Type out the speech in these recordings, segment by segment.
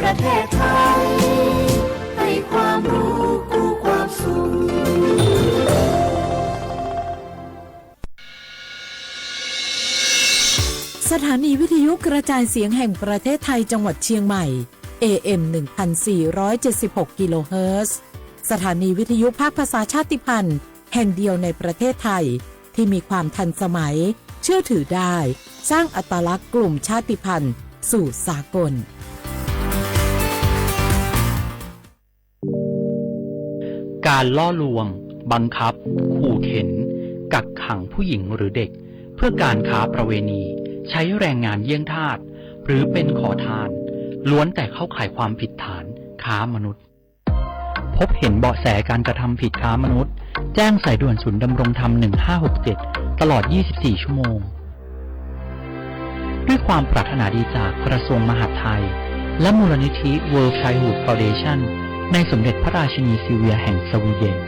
ประเทศไทยให้ความรู้คู่ความสุข สถานีวิทยุกระจายเสียงแห่งประเทศไทยจังหวัดเชียงใหม่ เอ เอ็ม หนึ่งพันสี่ร้อยเจ็ดสิบหก กิโลเฮิรตซ์ สถานีวิทยุภาคภาษาชาติพันธุ์แห่งเดียวในประเทศไทย ที่มีความทันสมัย เชื่อถือได้ สร้างอัตลักษณ์กลุ่มชาติพันธุ์สู่สากล การล่อลวง บังคับ ขู่เข็น กักขังผู้หญิงหรือเด็ก เพื่อการค้าประเวณี ใช้แรงงานเยี่ยงทาส หรือเป็นขอทาน ล้วนแต่เข้าข่ายความผิดฐานค้ามนุษย์ พบเห็นเบาะแสการกระทำผิดค้ามนุษย์ แจ้งสายด่วนศูนย์ดำรงธรรม หนึ่งห้าหกเจ็ด ตลอด ยี่สิบสี่ ชั่วโมง ด้วยความปรารถนาดีจากกระทรวงมหาดไทย และมูลนิธิ World Childhood Foundation ในสมเด็จพระราชินีซิลเวียแห่งสวีเดน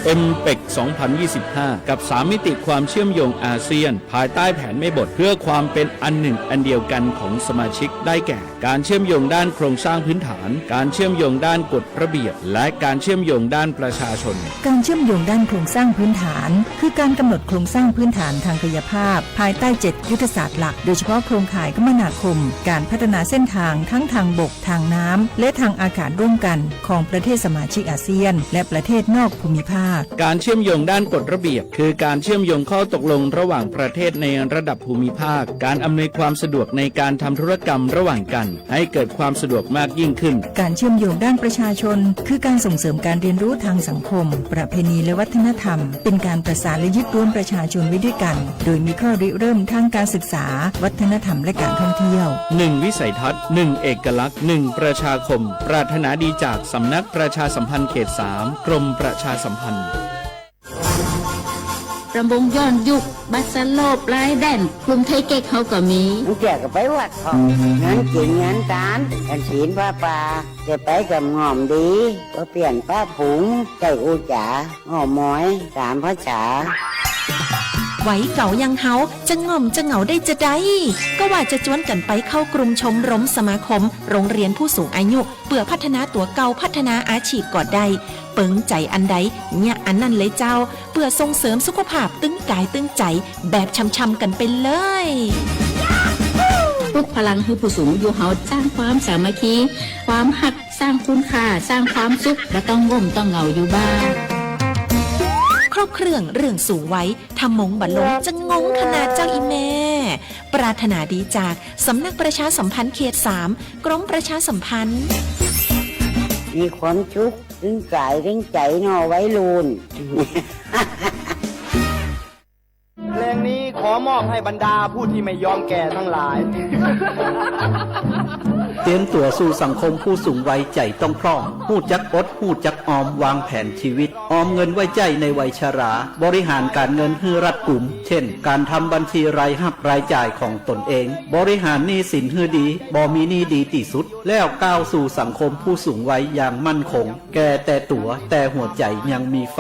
เอ็มเปก สองพันยี่สิบห้า กับ สาม มิติความเชื่อมโยงอาเซียน ภายใต้แผนแม่บทเพื่อความเป็นอันหนึ่งอันเดียวกันของสมาชิก ได้แก่ การเชื่อมโยงด้านโครงสร้างพื้นฐาน การเชื่อมโยงด้านกฎระเบียบ และการเชื่อมโยงด้านประชาชน การเชื่อมโยงด้านโครงสร้างพื้นฐาน คือการกำหนดโครงสร้างพื้นฐานทางกายภาพ ภายใต้ เจ็ด ยุทธศาสตร์หลัก โดยเฉพาะโครงข่ายคมนาคม การพัฒนาเส้นทางทั้งทางบก ทางน้ำ และทางอากาศร่วมกันของประเทศสมาชิกอาเซียน และประเทศนอกภูมิภาค การเชื่อมโยงด้านกฎระเบียบ คือการเชื่อมโยงข้อตกลงระหว่างประเทศในระดับภูมิภาค การอำนวยความสะดวกในการทำธุรกรรมระหว่างกัน ให้เกิดความสะดวกมากยิ่งขึ้น การเชื่อมโยงด้านประชาชน คือการส่งเสริมการเรียนรู้ทางสังคม ประเพณีและวัฒนธรรม เป็นการประสานและยึดรวมประชาชนไว้ด้วยกัน โดยมีข้อริเริ่มทางการศึกษา วัฒนธรรมและการท่องเที่ยว หนึ่งวิสัยทัศน์ หนึ่งเอกลักษณ์ หนึ่งประชาคม ปรารถนาดีจากสำนักประชาสัมพันธ์เขตสาม กรมประชาสัมพันธ์ รำวงย้อนยุค บัสโลปลายแดน กลุ่มไทเก๊กเขาก็มี Ntawm nuav, xov tooj cua xaa sua, huv teb chaws thaiv, nqroov prav xaa phan khev xaav, kroom prav xaa phan. เตรียมตั๋วสู่สังคมผู้สูงวัยอย่างมั่นคง แก่แต่ตั๋ว แต่หัวใจยังมีไฟ ด้วยความปรารถนาดีจากสำนักประชาสัมพันธ์เขตสาม กรมประชาสัมพันธ์ Waiv kaum yag hauv, tsa ngom tsa ngaum dai tsa dai, koj vaj tsa cuab kam paiv khauv krum chom rom xama khom roob riam phuj xum a nyuj, pwm phat thana tuav kaus phat thana a tshim kom dai, peev caiv an daiv nyiaj an naj le cau, pwm soo xeem xub khuab pham twb kais twb caiv แบบช่ำๆ กันไปเลย Pub phalang hwv phuj xum yuv hauv สร้างความสามัคคี ความฮัก สร้างคุณค่า สร้างความสุข บ่ต้องง่มต้องเหงาอยู่บ้าน ครบเครื่องเรื่องสูงวัย ทำมงบะลงจะงงขนาดเจ้าอีแม่ ปรารถนาดีจากสำนักประชาสัมพันธ์เขตสาม กรมประชาสัมพันธ์ มีความสุข ตึงกายตึงใจเนาะวัยรุ่น เพลงนี้ขอมอบให้บรรดาผู้ที่ไม่ยอมแก่ทั้งหลาย เตรียมตั๋วสู่สังคมผู้สูงวัยใจ๋ต้องพร่อง ฮู้จักอด ฮู้จักออม วางแผนชีวิต ออมเงินไว้ใจ๊ในวัยชรา บริหารการเงินหื้อรัดกุม เช่น การทำบัญชีรายฮับรายจ่ายของตนเอง บริหารหนี้สินหื้อดี บ่มีหนี้ดีตี้สุด แล้วก้าวสู่สังคมผู้สูงวัยอย่างมั่นคง แก่แต่ตั๋ว แต่หัวใจยังมีไฟ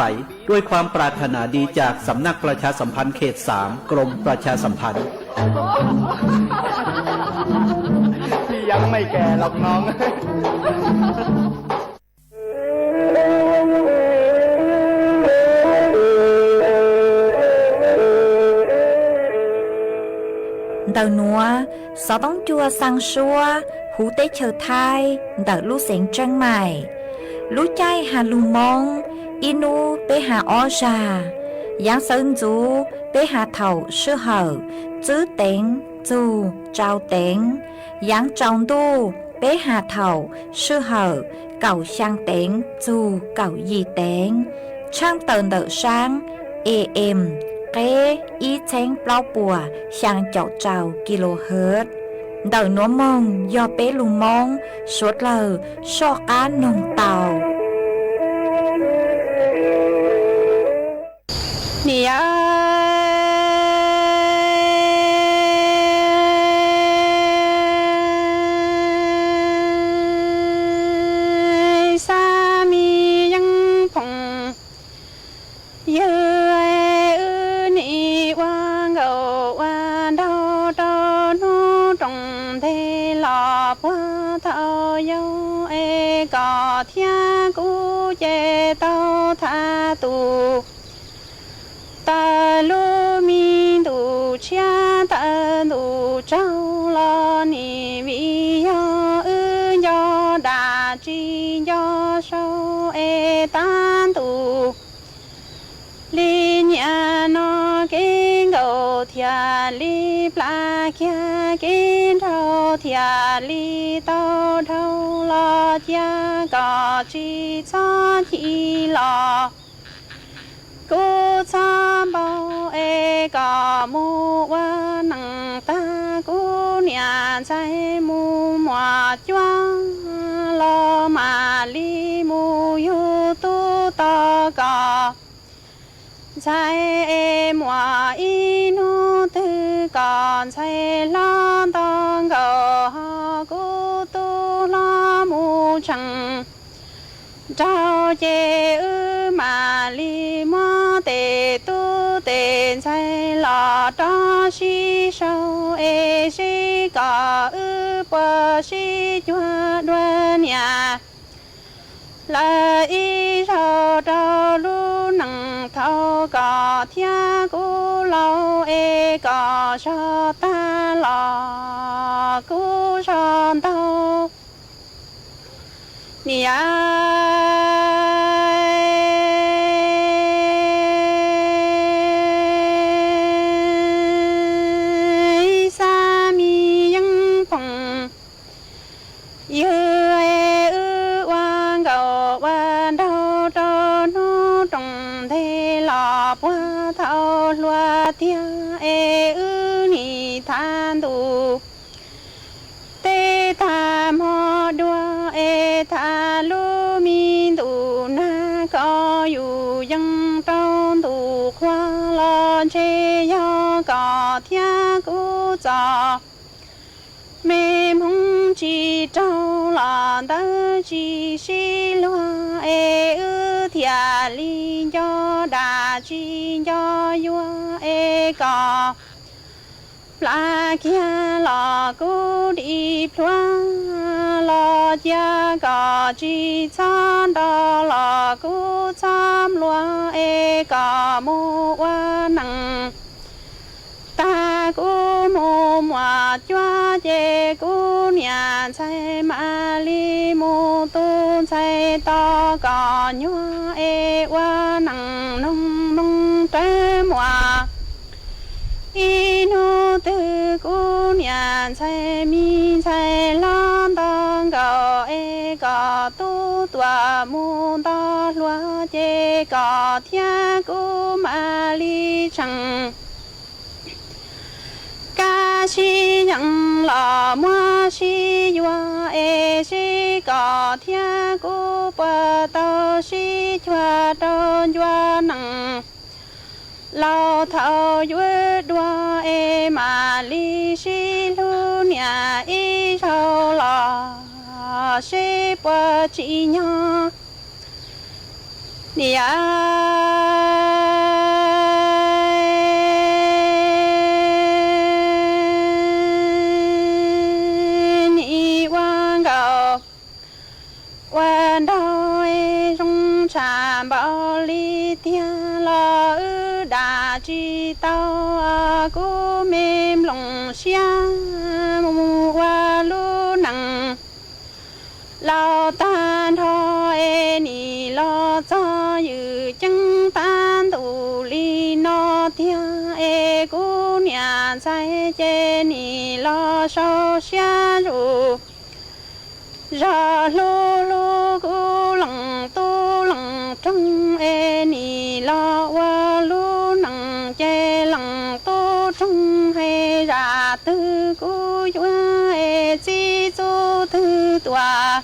ด้วยความปรารถนาดีจากสำนักประชาสัมพันธ์เขตสาม กรมประชาสัมพันธ์ พี่ยังไม่แก่หรอกน้อง Ntawm nuav, xov tooj cua xaa sua, huv teb chaws thaiv, ntawm lub xeev Tseeb Maim. Lub caij has lug Moob, ib nub peb has ob zag. Yaav sawv ntxuv peb has thaum sij hawm tswb teev txug tsau teev. Yaav tsaus ntuj peb has thaum sij hawm kaum xyaa teev txug kaum yim teev. Tshaaj tawm ntawm saab A M, qeb ib txheeb plaub puas xyaa caum rau kilohertz. Ntawm nuav moog yog peb lug Moob suav dlawg soj qaab noog tau. Niam yau, xa mi yeeb phoom, yawg wb nim ua nkauj ua nraug rau hnub rooj ntev los puag thaum yau es kom thiab kuv ces tau tham tus taws lub me ntu tshiab taws ntu tsaug los nim vim yog wb nco dam tsis nco sau es tab ntu li niaj no kev nkaus thiaj li plam kiag kev nraug thiaj li tau dhau los cia kom tsis txhob chim los kuv txhob npau es kom mus ua neej tag kuv niam ntxhais mus muas cuab los mam li mus yug tub tos kom ntxhais es muaj ib hnub twg kom ntxhais hlob nto nkaus ho kuv tub hlob mus tseem nraug ces wb mam li muab tes tub tes ntxhais los rov sib sau es seb kom wb puas sib cuag dua niam lawm ib zaug rau lub neej thaum kom thiab kuv laus es kom zog tag los kuv zog ntau. Niam, ib xab me yeeb phoom ywg es wb ua nkaus ua nraug rau hnub roos ntej los puag thaum hluas tiag es wb nim tham ntu tej tag hmo dua es tham lub me ntu nag kom yus yeej rau ntu qhuav los ntshe yog kom thiab kuv txom me hmoov tsis raug los ntawd tsis sib luag es wb thiaj li nco dam tsis nco yuav es kom plam kiag los kuv dim plhuav los cia kom tsis txhob nto los kuv txhob npluav es kom mus ua neej tag kuv mus muas cuab ces kuv niam ntxhais mam li mus tu ntxhais tos kom nyuag es ua neej noog noog rawv muas. Ib hnub twg kuv niam ntxhais me ntxhais hlob nto nkaus es kom tub tuam mus nto hluas ces kom thiab kuv mam li tseem kab sib yees los muab sib yuav es seb kom thiab kuv puas tau sib cuag rau ncua neej laus thaum yuav dua es mam li sib hlub niam ib zaug los seb puas tsim nyog. Niam, nim ua nkaus ua nraug zoo tshaj npaum li tiag los wb dam tsis tau kuv me nplooj siab mus ua lub neej laus tag nrho es nim los txog ywm ceeb tab ntus li no tiag es kuv niam ntxhais ces nim los sau siab zus zog hlub hlub kuv leej tub leej roog es nim los ua lub neej ces leej tub roog es zam twg kuv yuav es txib txuj twg tuaj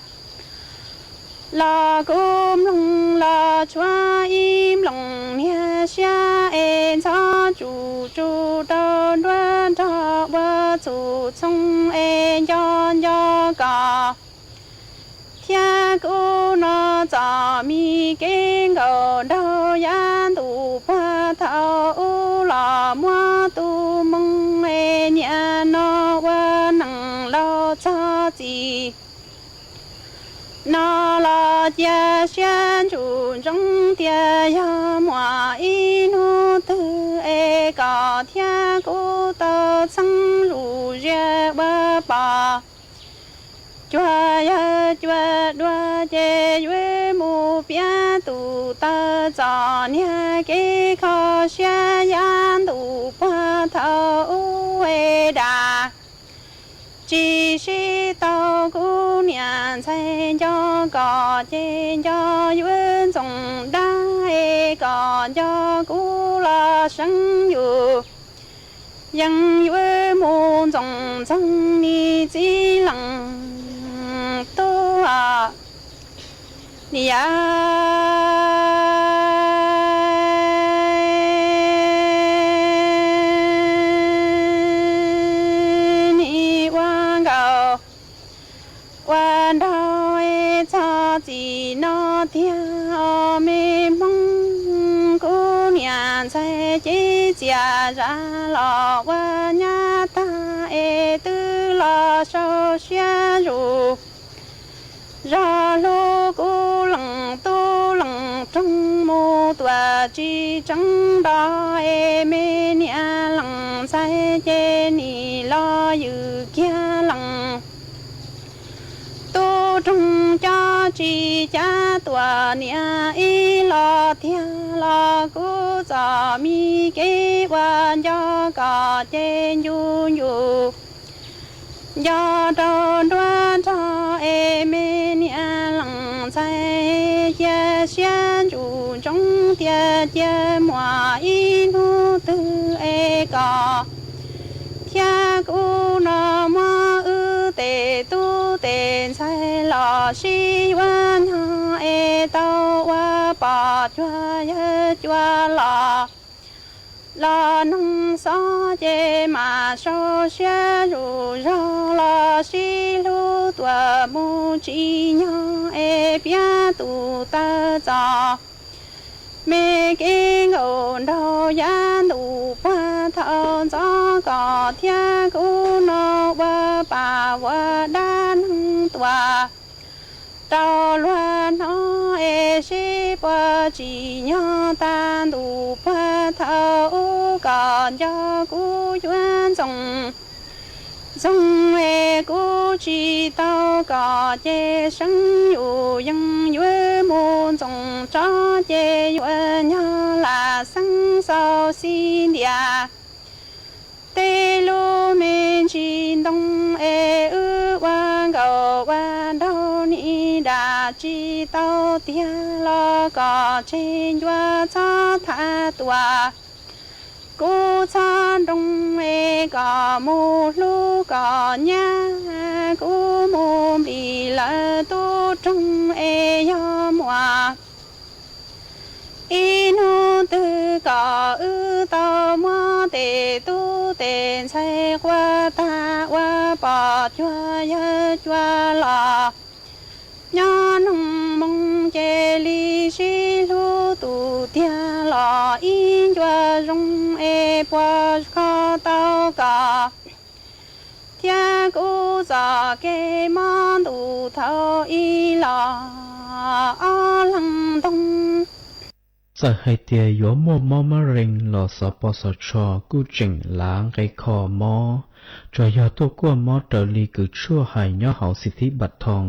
los kuv mloog los tshuav ib nplooj niag siab es ntxhov tsuj tsuj rau nruab nrog ua txhum txhoo es nco nco kom thiab kuv no txom me kev nkaus nraug yav ntuj puag thaum ub los muab tus moo es niaj no ua neej txim no los cia siab ntsum ntsoov tias yog muaj ib hnub twg es kom thiab kuv tau txheeb zuj zus ua pom cuag yawg cuag dua ces yuav mus piav tus taw txom nyem kev kho siab yav ntuj puag thaum ub es dam tsis sib tau kuv niam ntxhais nco kom ces nco yuav ntxoov dab es kom nco kuv los seev yus yeej yuav mus ntxoov ntxoov nim txiv leej tub os. Nim yam nim ua nkaus ua nraug es txog txim no tiag os me Hmoob, kuv niam ntxhais cev txias zam los ua nyab tag es twb los sau siab zus zog hlub kuv leej tub leej roog mus tuam tsis tseeb nto es me niam leej ntxhais ces nim los yws kiag leej tub roog cov tsis cav tuam niam ib los tiag los kuv txom me kev ua nco kom ces ncu ncu nco rau nruab nrog es me niam leej ntxhais cia siab ntsum ntsoov tias cia muaj ib hnub twg es kom thiab kuv no muab wb tes tub tes ntxhais los sib yuav nyog es tau ua pom cuag yawg cuag los los noog xob ces mam sau siab zus zog los sib hlub tuam mus tsis nyog es piav tus taw txom me kev nkaum nraug yav ntuj puag thaum ntxov kom thiab kuv no ua pam ua dab neeg tuam rau luag hnov es seb puas tsim nyog tag ntuj puag thaum ub kom nco kuv yuav ntxoov ntxoov es kuv tsis tau kom ces seev yus yeej yuav mus ntxoov tso ces yuav nyog lam xeeb xau xib ntiag tej lub me ntsis ntoo es wb ua nkaus ua nraug nim dam tsis tau tiag los kom tseg ncua txhob tham tuam. Kuv txhob nroo es kom mus hlub kom nyab, kuv mus npis lawv tub roog es yog muaj ib hnub twg kom wb tau muab tes tub tes ntxhais quaj tag ua pom cuag yawg cuag los nyob noog moo ces li sib hlub tus tiag los ib ncua zoo es puas kho tau kom thiab kuv txoj kev mob ntuj thaum ub los ob leeg ntoo. Txawm hais tias yuav muaj mob mab rees los xov pos xov tsho kuj tseem lav nqe kho mob, tsuas yog tuaj kuaj mob raws li kws tshuaj hais nyob hauv xib thib npam thoo,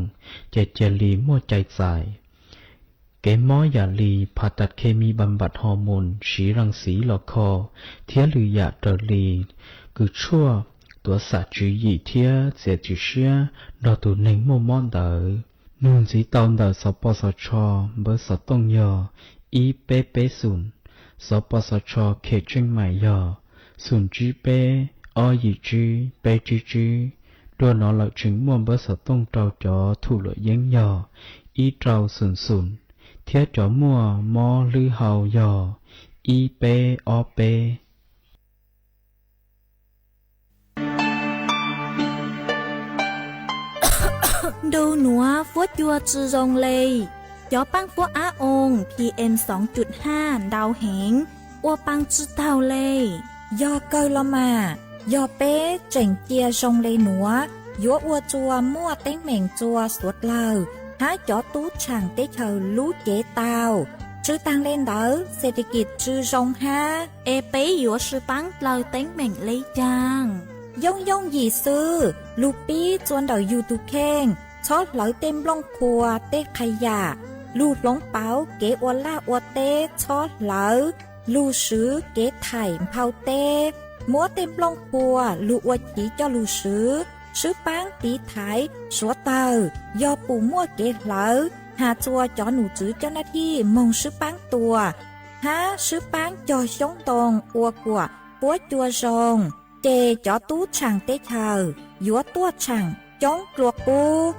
ces cia li muaj cai txais. Kev mob yam li phas tas khes mis npam npam hos mus siv ras xiv los kho, thiab lwm yam raws li kws tshuaj tuav xam tswv yim thiab txiav txim siab nrog tus neeg muaj mob ntawd. Nug ntxiv tau ntawm xov pos xov tsho npawb xov tooj yog ib peb peb xoom, xov pos xov tsho khes tseej mais yog xoom tsib peb ob yim tsib peb tsib tsib. Dua no lawm tseem muaj npawb xov tooj rau cov thum luam yeeb yog ib rau xoom xoom, thiab cov muaj mob hlwb hau yog ib peb ob peb. Nraug nuav fuab cua tsi zoo le. Cov paab fuab ab oo P M xoo cum haj ntau heev, ua paa tsi taug le. Yog kawg los mas, yog peb tseem cia zoo le nuav, yuav ua txuas muaj teeb meem txuas suav dlawg hab cov tub tshaam teb chaws lub cev tau. Tsw taag le ntawd, xes tes kis tsw zoo hab, es peb yuav sw paab dlawg teeb meem le caag? Yooj yooj yim xwb, lug pib txua ntawm yug tug kheej, txhob hlawv tej nplooj qhuas tej qha yam, lug hloov pauv kev ua laj ua teb txhob hlawv, lug swv kev thaim nphau teb, muab tej nplooj qhuas lug ua chiv coj lug swv, swb paab tiv thaiv suav dlawg, yog pum muaj kev hlawv, has txua cov num tswv coj nab thij moog swb paab tua, hab swb paab cog xyoob ntoo ua kuam puab cua zoo, ces cov tub tshaam teb chaws yuav tuaj tshaam coob dlua qub.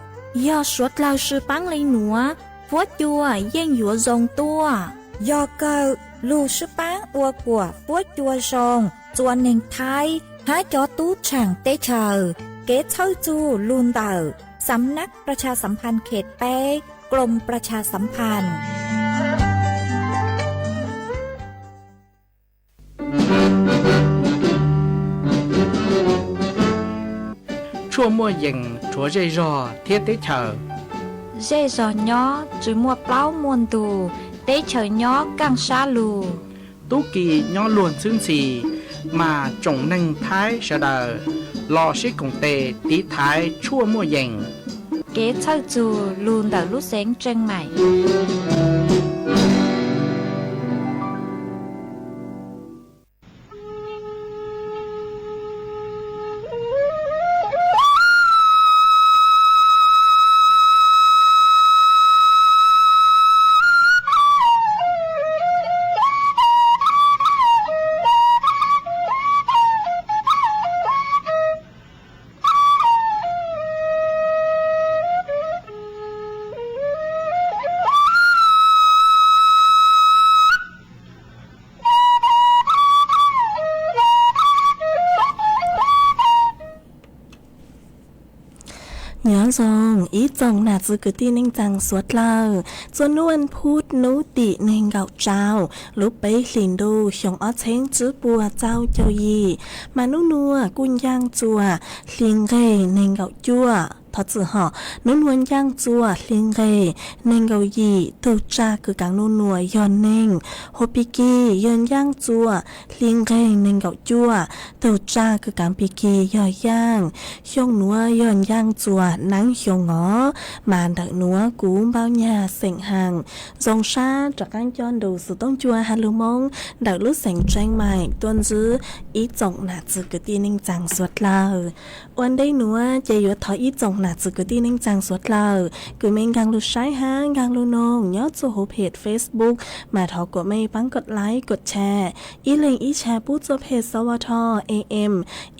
Yog suav dlawg sw paab le nuav, puab cua yeej yuav zoo tuaj. Yog kawg, lug swb paab ua kuam puab cua zoo txua neeg Thaib hab cov tub tshaam teb chaws. Kev txhawj txug lug ntawm Xam nab Pra Tsha Xam Phas Khes peb, Krom Pra Tsha Xam Phas. Tshuaj muaj yees rhuav zej zog thiab teb chaws. Zej zog nyob tsw muaj plaub muaj ntug, teb chaws nyob kaaj sab lug. Tub ki nyob luag ntxhwb ntxhi, mas tsoom neeg Thaib sawv daws los sib koom tes tiv thaiv tshuaj muaj yees. Kev txhawj txug lug ntawm lub xeev Tseej Maim. Nyob zoo ib tsoom nam txiv kwv tij neej tsaa suav dlawg, txua nub ua phuv nub tim neeg nkaum rau lub peb hlis ntuj xyoo ob txheeb tsib puas txaug caug yim, mas nub nuav kuj ncaaj txuas hli nqeg neeg nkaum cuaj. Thov txim hov, nub nuav ncaaj txuas hli nqeg neeg nkaum yim. Tug tsa kws kaav nub nuav yog neeg, hos pig kig yog ncaaj txuas hli nqeg neeg nkaum cuaj. Tug tsa kws kaav pig kig yog yaaj. Xyoo nuav yog ncaaj txuas nab xyoo os, mas ntawm nuav kuv Npauj Nyag Xeem Haas zoo sab rov qaab coj ntu xuv toob cua ha lug Moob ntawm lub xeev Tseej Maim tuaj ntsib ib tsoom nam txiv kwv tij neej tsaa suav dlawg. Ua ntej nuav ces yuav thov ib tsoom nam txiv kwv tij neej tsaa suav dlawg kws mej nkaag lug saib hab nkaag lug noog nyob txuj huv phem Facebook, mas thov kuas mej paab kov like kov share, ib leeg ib share pub txuj phem sawv tho A M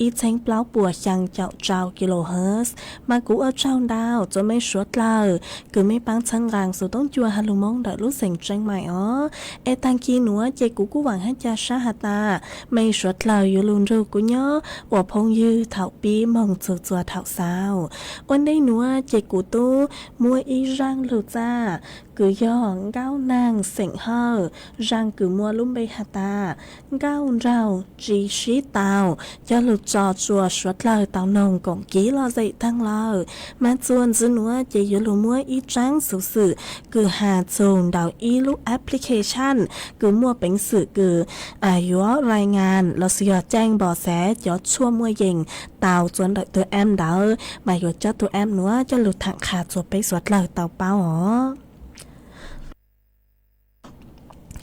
ib txheeb plaub puas xyaa caum rau kilohertz. Mas kuv ua tsaug ntau txua mej suav dlawg kws mej paab txhawb nqaa xuv toob cua ha lug Moob ntawm lub xeev Tseej Maim os. Es taag kis nuav ces kuv kuj vaam hab ca sab has tas mej suav dlawg yuav lug nrug kuv nyob ua phooj ywg thaum pib moog txug txua thaum xaus. Ua ntej nuav ces kuv tub muab ib zaaj lug txaj kws yog Nkauj Naag Xeem Hawj, zaaj kws muaj lub npe has tas Nkauj Nraug Tsi Sib Tau, coj lug tso tsua suav dlawg tau noog koom kiv lom zem taag lawm. Mas txuas ntxiv nuav ces yuav lug muab ib tsaab xuv xwm kws has txug ntawm ib lub application kws muaj peev xwm kws yuav rai ngas lossis yog caij npom xev cov tshuaj muaj yees tau txua ntawm tug app ntawd, mas yuav coj tug app nuav coj lug thaam qha txua peb suav dlawg tau paub os.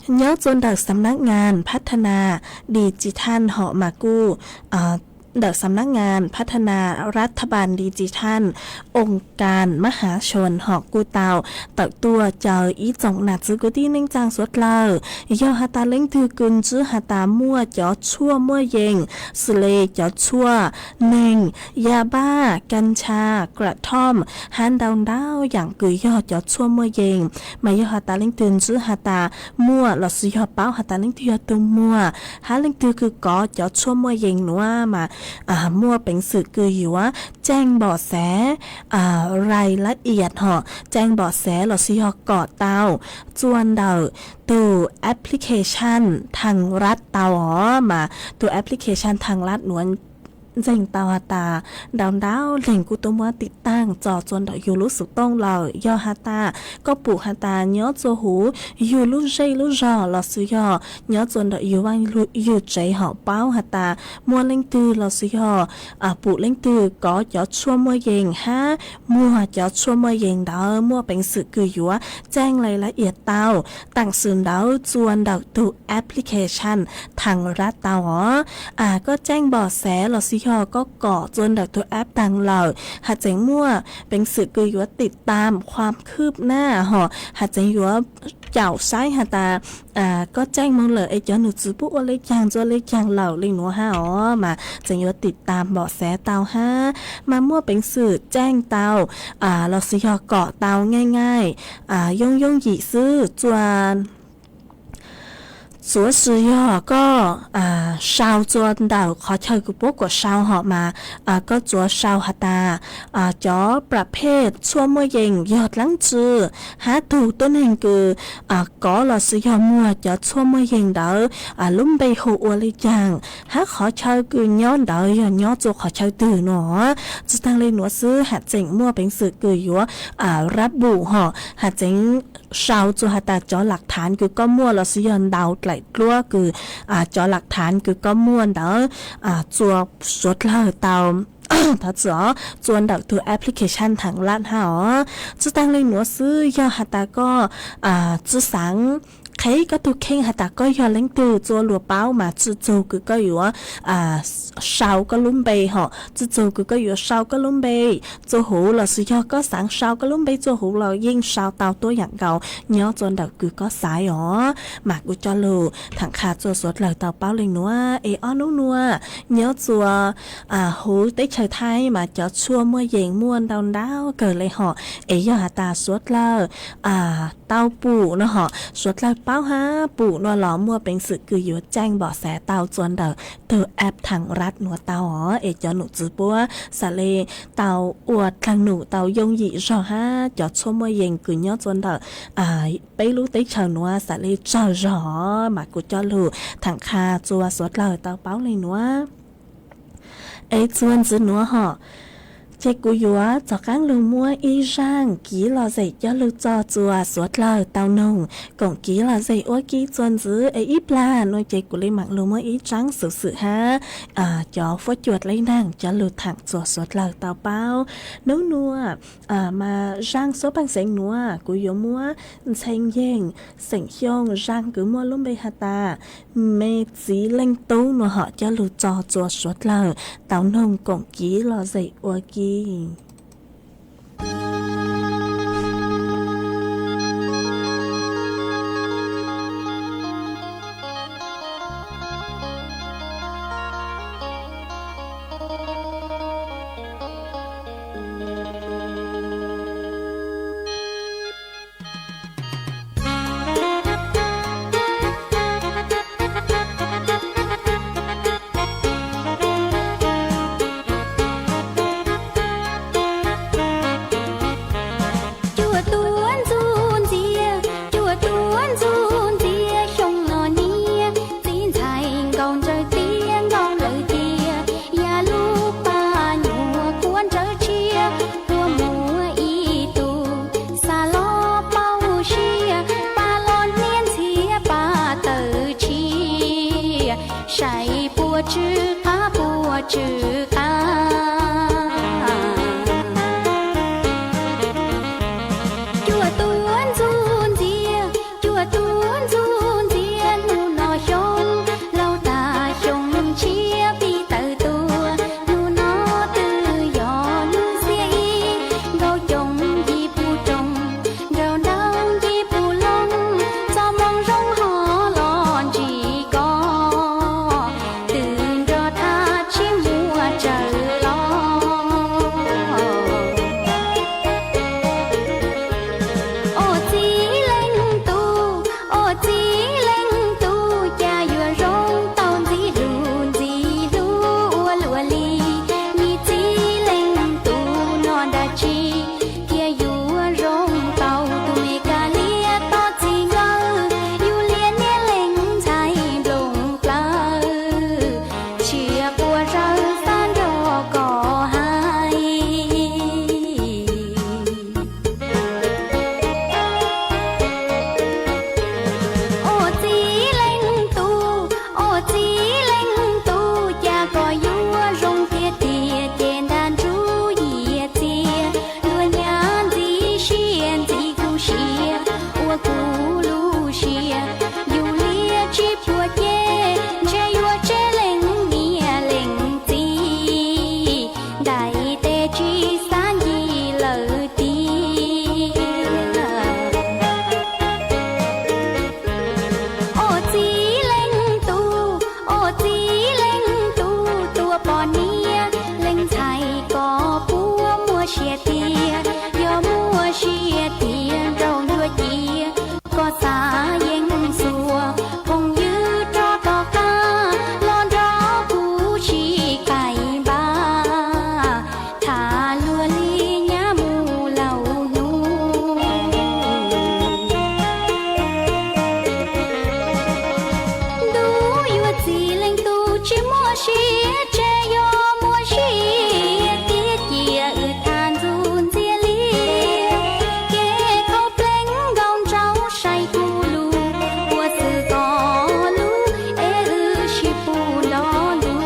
Nyob txua ntawm Xam Nab Ngas Phav Tha Na Di Tsi Than hom mas kuj, ntawm Xam Nab Ngas Phav Tha Na Rat Tha Ban Di Tsi Than, oo kas Mab Hav Soon hom kuj tau tawm tuaj caw ib tsoom nam txiv kwv tij neej tsaa suav dlawg, yog has tas leej twg kws ntsib has tas muaj cov tshuaj muaj yees, xws le cov tshuaj neeg, ya baj, kas tshas, kra thom, hab ntau ntau yaam kws yog cov tshuaj muaj yees, mas yog has tas leej twg ntsib has tas muaj lossis yog paub has tas leej twg yog tug muag, hab leej twg kws kov cov tshuaj muaj yees nuav mas muaj peev xwm kws yuav caij npom xev, rai lab ias hom caij npom xev lossis yog kom tau txua ntawm tug application Thang Rat tau os. Mas tug application Thang Rat nuav ntseeg tau has tas ntau ntau leeg kuj tuaj muab tim taag tso txua ntawm yug lub xuv tooj lawm. Yog has tas koj pum has tas nyob txua huv yug lub zej lub zog los sis yog nyob txua ntawm yug vaaj yug tsev hom paub has tas muaj leej twg los sis yog pum leej twg kov cov tshuaj muaj yees hab muag cov tshuaj muaj yees ntawd muaj peev xwm kws yuav caij le laiv ias tau taam sim ntawd txua ntawm tug application Thaj Raj tau os. Koj caij npom xav los sis yog koj kom txua ntawm tug app taag lawm has tseem muaj peev xwm kws yuav tim tam khuam khwb naj hom has tseem yuav caum saib has tas koj caij moog lawm es cov num txwv puab ua le caag txua le caag lawm le nuav hab os mas tseem yuav tim tam npom xav tau hab mas muaj peev xwm caij tau los sis yog kom tau nyaaj nyaaj yooj yooj yim xwb txua txuav tsi yog koj sau txua ntawm qhov chaw kws puab kuam sau hom mas koj txuav sau has tas cov pram phej tshuaj muaj yees yog dlaab tsi hab tug tuab neeg kws kov los sis yog muag cov tshuaj muaj yees ntawd lub npe hu ua le caag hab qhov chaw kws nyob ntawd yog nyob txua qhov chaw twg nuav. Tsi taag le nuav xwb has tseem muaj peev xwm kws yuav rab npum hom has tseem sau txua has tas cov lam thaav kws koj muaj los sis yog ntau dlaim dluab kws cov lam thaav kws koj muaj ntawd txua suav dlawg tau txua ntawm tug application Thaj Raj hab os. Tsi taag le nuav xwb yog has tas koj tsi xaav qheb koj tug kheej has tas koj yog leej twg txua lug paub mas tsi txug kws koj yuav sau koj lub npe hom tsi txug kws koj yuav sau koj lub npe txua huv los sis yog koj xaav sau koj lub npe txua huv los yeej sau tau tuab yaam nkaus nyob txua ntawm kws koj xaiv os. Mas kuv coj lug thaam qha txua suav dlawg tau paub le nuav es ob nub nuav nyob txua huv teb chaws Thaib mas cov tshuaj muaj yees muaj ntau ntau kawg le hom es yog has tas suav dlawg tau pum no hom suav dlawg paub hab pum no los muaj peev xwm kws yuav caij npom xav tau txua ntawm tug app Thaj Raj nuav tau os es cov num txwv puab xaav le tau ua dlaag num tau yooj yim zog hab cov tshuaj muaj yees kws nyob txua ntawm peb lub teb chaws nuav xaav le tsawg zog os mas kuv coj lug thaam qha txua suav dlawg tau paub le nuav. Es txuas ntxiv nuav hom ces kuv yuav rov qaab lug muab ib zaaj kiv lom zem coj lug tso txua suav dlawg tau noog koom kiv lom zem ua ke txuas ntxiv es ib plag nuav ces kuv le maam lug muab ib tsaab xuv xwm hab cov fuab cua dleb naag coj lug thaam txua suav dlawg tau paub. Nub nuav mas zaaj suab paaj xeev nuav kuv yuav muab ntxhee yeeg xeem Xyooj zaaj kws muaj lub npe has tas Me Txiv Leej Tub nuav hom coj lug tso txua suav dlawg tau noog koom kiv lom zem ua ke. Siab tiag, yog muaj siab tiag nraug yuav cia, koj xav yeej xuas, phooj ywg rov tom qab los nrog kuv sib qais npaj, tham luag li nyab mus laus hnub. Ntuj yuav txi leej tug tsis muaj siab, tseg yog muaj siab tiag cia wb tham ntxuj ntxias li. Kev khaub pleev nkaus ntsauv saib kuv lus, ua xwm koj lus es wb sib pub nrog lus.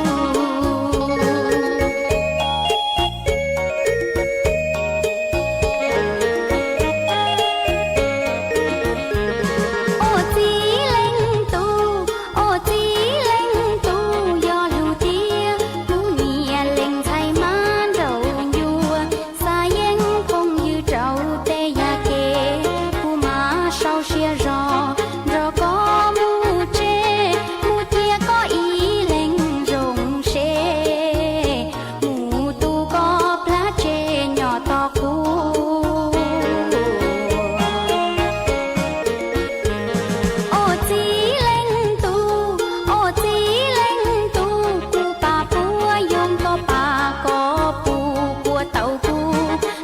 Ua txiv leej tub, ua txiv leej tub yog lus tiag, kuv niam leej ntxhais mas nraug ncua, xav yeej phooj ywg rau tej yam kev, kuv mam sau siab zog nrog koj mus tsev, mus cia koj ib leeg zoo seb, mus tu koj plab tsev nyob tos kuv. Ua txiv leej tub, ua txiv leej tub, kuv pab puas yoog koj pab koj puas, puas tau kuv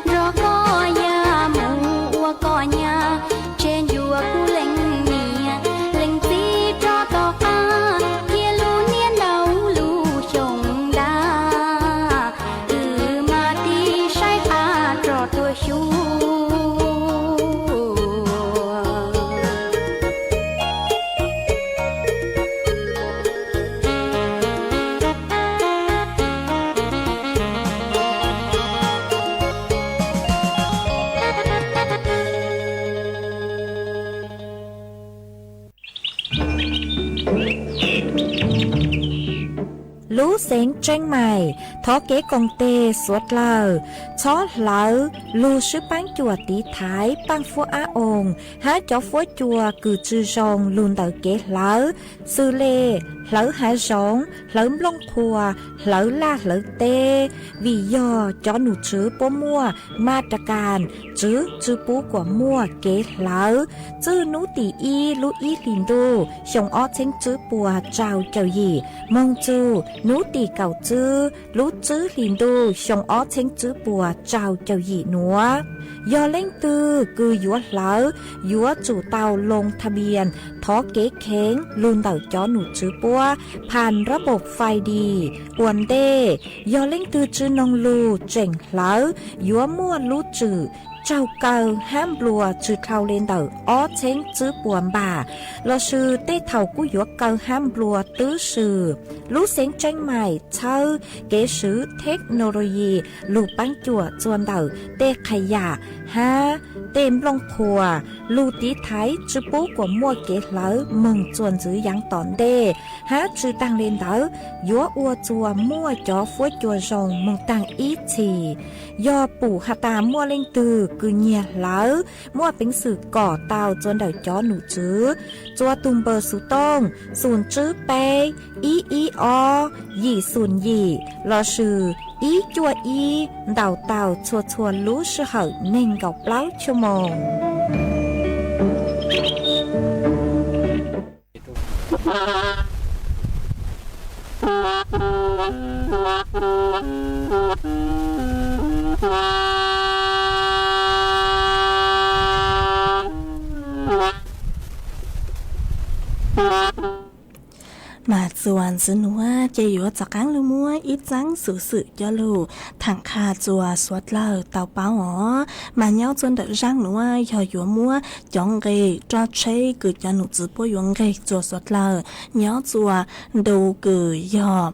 nrog koj yam mus ua koj nyab, tseg ncua kuv leej niam leej txiv rov tom qab, thiab lub niag ntau lub xyoo ntau, wb mam tig saib qab rov tuaj xyuas. Lub xeev Tseeb Maim thov kev koom tes suav dlawg txhob hlawv lug swb paab cuam tiv thaiv paaj fuab ab oos hab cov fuab cua kws tsi zoo lug ntawm kev hlawv, xws le hlawv hav zoov, hlawv nplooj qhuas, hlawv laj hlawv teb, vim yog cov num tswv puab muaj ma ta kas tswv tsi pub kuam muaj kev hlawv. Txwj nub tim ib lub ib hlis ntuj xyoo ob txheeb tswb puas rau caum yim moog txug nub tim kaum tswb lub tswb hlis ntuj xyoo ob txheeb tswb puas rau caum yim nuav, yog leej twg kws yuav hlawv yuav tsum tau loo tha npias thov kev kheev lug ntawm cov num tswv puab phas rab npaum fais dis ua ntej. Yog leej twg tsi noog lug tseem hlawv yuav muaj lub tswm tsaug kaw hab nplua tsi dhau le ntawm ob txheeb tswb puas npam, lossis tej thaum kuj yuav kaw hab nplua twb swm. Lub xeev Tseeb Maim txhawb kev swv theknologi lug paab cuam txuas ntawm tej qhas yam hab tej nplooj qhuas lug tiv thaiv tsi pub kuam muaj kev hlawv moog txuas ntxiv yaav tom ntej, hab tsi taag le ntawd yuav ua txuas muaj cov fuab cua zoo moog taag ib txhis. Yog pum has tas muaj leej twg kws nyiag hlawv, muaj peev xwm kom tau txuas ntawm cov num tswv txuas tug npawb xuv tooj xum tswb peb ib ib ob yim xum yim lossis ib cuaj ib ntaus tau txhua txhua lub sij hawm neeg nkaum plaub chua moos. Mas txuas ntxiv nuav ces yuav rov qaab lug muab ib txaab xuv xwm coj lug thaam qha txuas suav dlawg tau paub os. Mas nyob txuas ntawm zaaj nuav yog yuav muab cov nqi roj tsheb kws cov num tswv puab yuav nqeg txuas suav dlawg nyob txuas ntu kws yog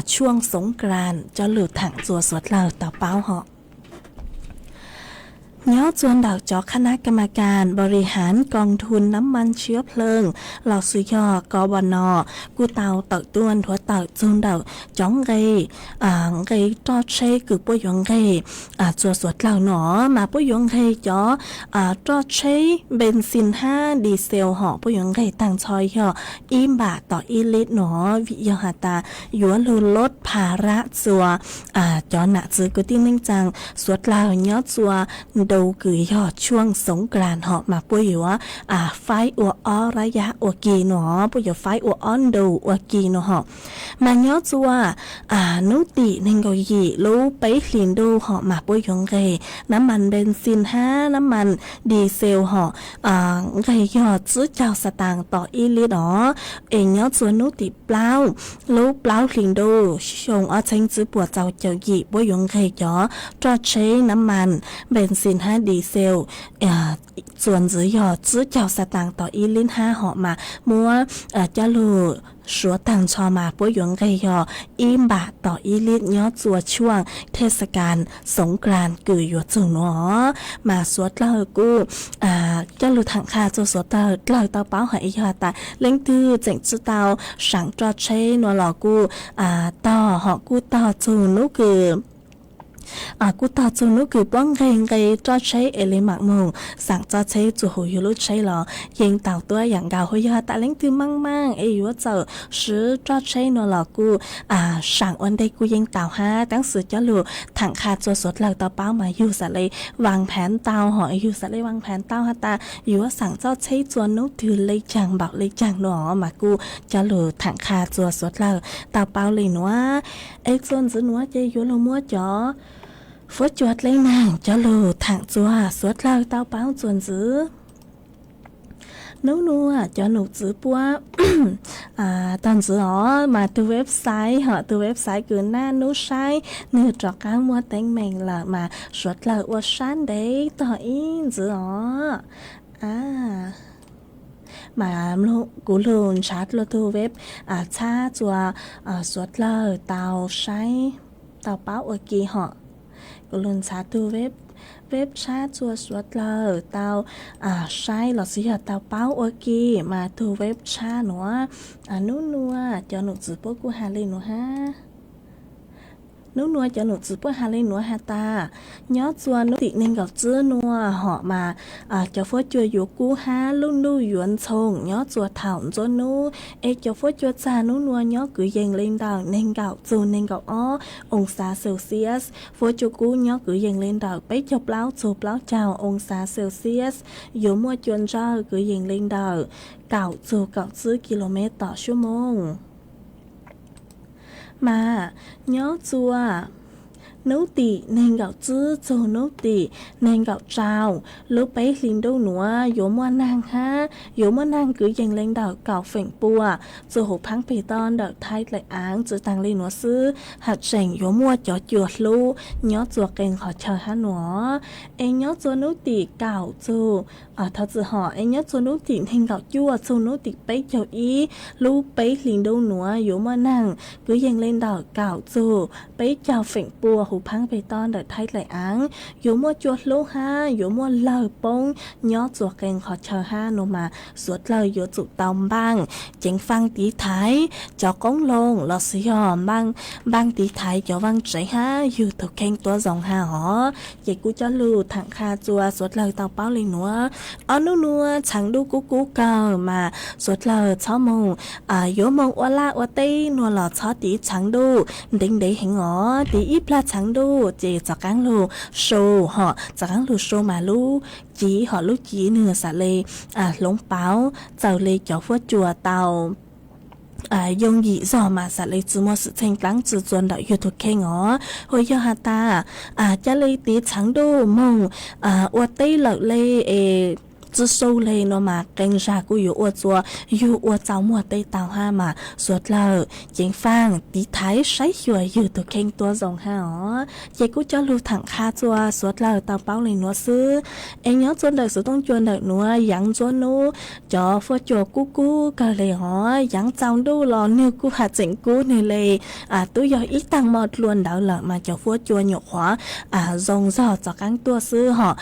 tshuaj xoov kras coj lug thaam txuas suav dlawg tau paub hov. Nyob txua ntawm cov khab nab ka ma kas npau ri hav koo thu nab mas tshiab plheej los sis yog ko bo no kuj tau tawm tuaj nthuav tawm txug ntawm cov nqe, nqe roj tsheb kws puab yuav nqeg txua suav dlawg no, mas puab yuav nqeg cov roj tsheb npes xis hab dis xel hom puab yuav nqeg taag nrho yog ib npam tom ib lib no, vim yog has tas yuav lug lub pha rab txua cov nam txwv kwv tij neej tsaa suav dlawg nyob txua ntu kws yog tshuaj xoov klas hom mas puab yuav faib ua ob rab yab ua ke no, puab yuav faib ua ob ntu ua ke no hom. Mas nyob txua nub tim neeg nkaum yim lub peb hlis ntuj hom mas puab yuav nqeg nab mas npes xis hab nab mas dis xel hom, nqeg yog tsib caug xas taas tom ib lib os. Es nyob txua nub tim plaub lub plaub hlis ntuj xyoo ob txheeb tsib puas txaus caum yim puab yuav nqeg cov roj tsheb nab mas npes xis hab dis xel txuas ntxiv yog tsib caug xas taas tom ib lib hab hom mas muab coj lug suav taag nrho mas puab yuav nqeg yog ib npam tom ib lib nyob txua tshuaj thej xas kas xoov klas kws yuav txug no. Mas suav dlawg kuj coj lug tham qha txua suav dlawg tau paub hais yog tas leej twg tseem tsi tau saam roj tsheb no los kuj tog hom kuj tog txug nub kws kuj tog txug nub kws puab nqeg nqe roj tsheb es le maam moog saam txoj tsheb txua huv yug lub tsheb los yeej tau tuab yaam nkaus. Hu yog tas leej twg maaj maaj es yuav txawm swv roj tsheb no los kuj saam ua ntej kuj yeej tau hab. Tab sis coj lug tham qha txua suav dlawg tau paub mas yug xaav le vaas phav tau hom yug xaav le vaas phav tau has tas yuav saam txoj tsheb txua nub twg le caag npaum le caag no mas kuj coj lug tham qha txua suav dlawg tau paub le nuav. Es txuas ntxiv nuav ces yuav lug muab cov fuab cua dleb naag coj lug tham txua suav dlawg tau paub txuas ntxiv. Nub nuav cov num txwv puab tog ntxiv os mas tug website hom tug website kws naj nub saib nwg rov qaab muaj teeb meem lawm mas suav dlawg ua sab ntev tog ib ntxiv os. Mas kuv lug nrhav dlua tug web tshab txua suav dlawg tau saib tau paub ua ke hom. Kuv lug nrhav tug web tshab txua suav dlawg tau saib los sis yog tau paub ua ke mas tug web tshab nuav. Nub nuav cov num txwv puab kuj has le nuav hab. Nub nuav cov num txwv puab has le nuav has tas nyob txua nub tim neeg nkaum tsib nuav hom mas cov fuab cua yuav kub hab lub ntuj yuav ntxhoo nyob txua thaum ntxuab nub. Es cov fuab cua txag nub nuav nyob kwv yees le ntawm neeg nkaum txug neeg nkaum ob oo xav Celsius. Fuab cua kub nyob kwv yees le ntawm peb caug plaub txug plaub caug oo xav Celsius. Yuav muaj cua ntsawj kwv yees le ntawm kaum txug kaum tsib kilomev tom suab moos. Mas nyob txua nub tim neeg nkaum tsib txug nub tim neeg nkaum rau, lub peb hlis ntuj nuav yuav muaj naag hab yuav muaj naag kwv yees le ntawm kaum feem pua txug huv phaab peg toj ntawm thaib dlaim aav. Tsi taag le nuav xwb, haj tseem yuav muaj cov cua hlub nyob txua qee qhov chaw hab nuav. Es nyob txua nub tim kaum txug, thov txim hom, es nyob txua nub tim neeg nkaum cuaj txug nub tim peb caug ib, lub peb hlis ntuj nuav yuav muaj naag kwv yees le ntawm kaum txug peb caug feem pua huv phaab peg toj ntawm thaib dlaim aav. Yuav muaj cua hlub hab yuav muaj lawg poob nyob txua qee qhov chaw hab nuav mas suav dlawg yuav tsum tau npaaj ceev faaj tiv thaiv cov qoob loo los sis yog npaaj tiv thaiv cov vaaj tsev hab yug tug kheej tuab zoo hab hov. Ces kuj coj lug tham qha txua suav dlawg tau paub le nuav. Ob nub nuav tshav ntuj kub kub kawg mas suav dlawg txhob moog, yuav moog ua laj ua teb nuav los txhob tiv tshav ntuj ntev ntev heev os. Tiv ib plag tshav ntuj ces txav qaab lug su hom txav qaab lug su mas lub civ hom lub civ nwg xam le hloov pauv txawm le cov fuab cua tau yooj yim zog mas xam le tsi muaj xwm txheej dlaab tsi txua ntawm yug tug kheej os. Hu yog has tas ca le tiv tshav ntuj moog ua teb lawm le es txwj su le no mas qee zag kuj yuav ua txua yug ua txaus muag tej tau hab mas suav dlawg ceev faaj tiv thaiv saib xyuas yug tug kheej tuab zoo hab os. Ces kuj coj lug tham qha txua suav dlawg tau paub le nuav xwb. Es nyob txua ntawm Xuv Tooj Cua ntawm nuav yaav ntxuav nub cov fuab cua kub kub kawg le os, yaav txaus ntuj los nwg kuj has tseem kub nwg le. Tub yog ib taag mo dlua ntawd lawm mas cov fuab cua nyuam qhuav zoo zog txaus qaab tuaj xwb hos.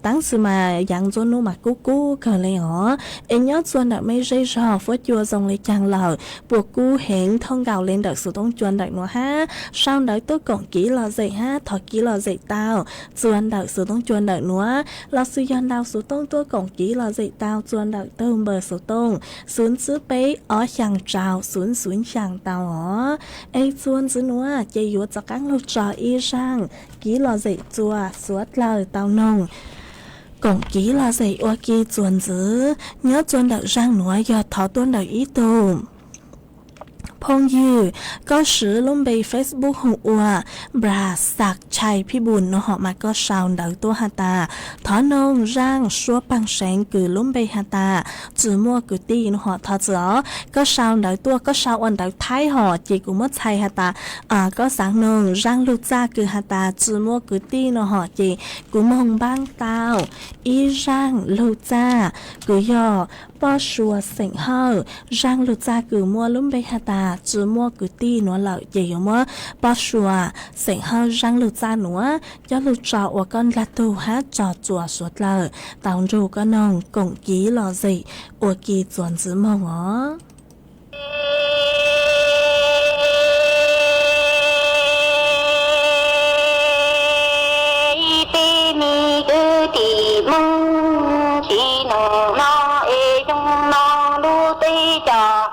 Taab sis mas yaav ntxuav nub mas kub kub kawg le os. Es nyob txua ntawm mej zej zog fuab cua zoo le caag lawm, puas kub heev, thauj nkaus le ntawm Xuv Tooj Cua ntawm nuav hab sau ntawv tuaj koom kiv lom zem hab thov kiv lom zem tau txua ntawm Xuv Tooj Cua ntawm nuav, los xws yog ntau Xuv Tooj tuaj koom kiv lom zem tau txua ntawm tug npawb Xuv Tooj xwv xwb peb ob xyaa rau xwv xwv xyaa tau os. Es txua ntxiv nuav ces yuav rov qaab lug tso ib zaaj kiv lom zem txua suav dlawg tau noog koom kiv lom zem ua ke txuas ntxiv. Nyob txua ntawm zaaj nuav yog thov tuaj ntawm ib tug phooj ywg, koj swv lub npe Facebook hu ua Npla Xaj Chai Phij Npus no hom mas koj sau ntawv tuaj has tas thov noog zaaj suab paag seev kws lub npe has tas tsi muaj kwv tij no hom. Thov txim os, koj sau ntawv tuaj koj sau ua ntawv Thaib hom ces kuv muab txhais has tas koj xaav noog zaaj lug txaj kws has tas tsi muaj kwv tij no hom ces kuv moog npaab tau ib zaaj lug txaj kws yog Poj Sua xeem Hawj. Zaaj lug txaj kws muaj lub npe has tas tsi muaj kwv tij nuav lawm ces yuav muab Poj Sua xeem Hawj zaaj lug txaj nuav coj lug tso ua koj ndlag tug hab tso txua suav dlawg tau nrug koj noog koom kiv lom zem ua ke txuas ntxiv moog os. Ib peb me kwv tij Hmoob, tsim nyog no es xyoo no lub teb chaws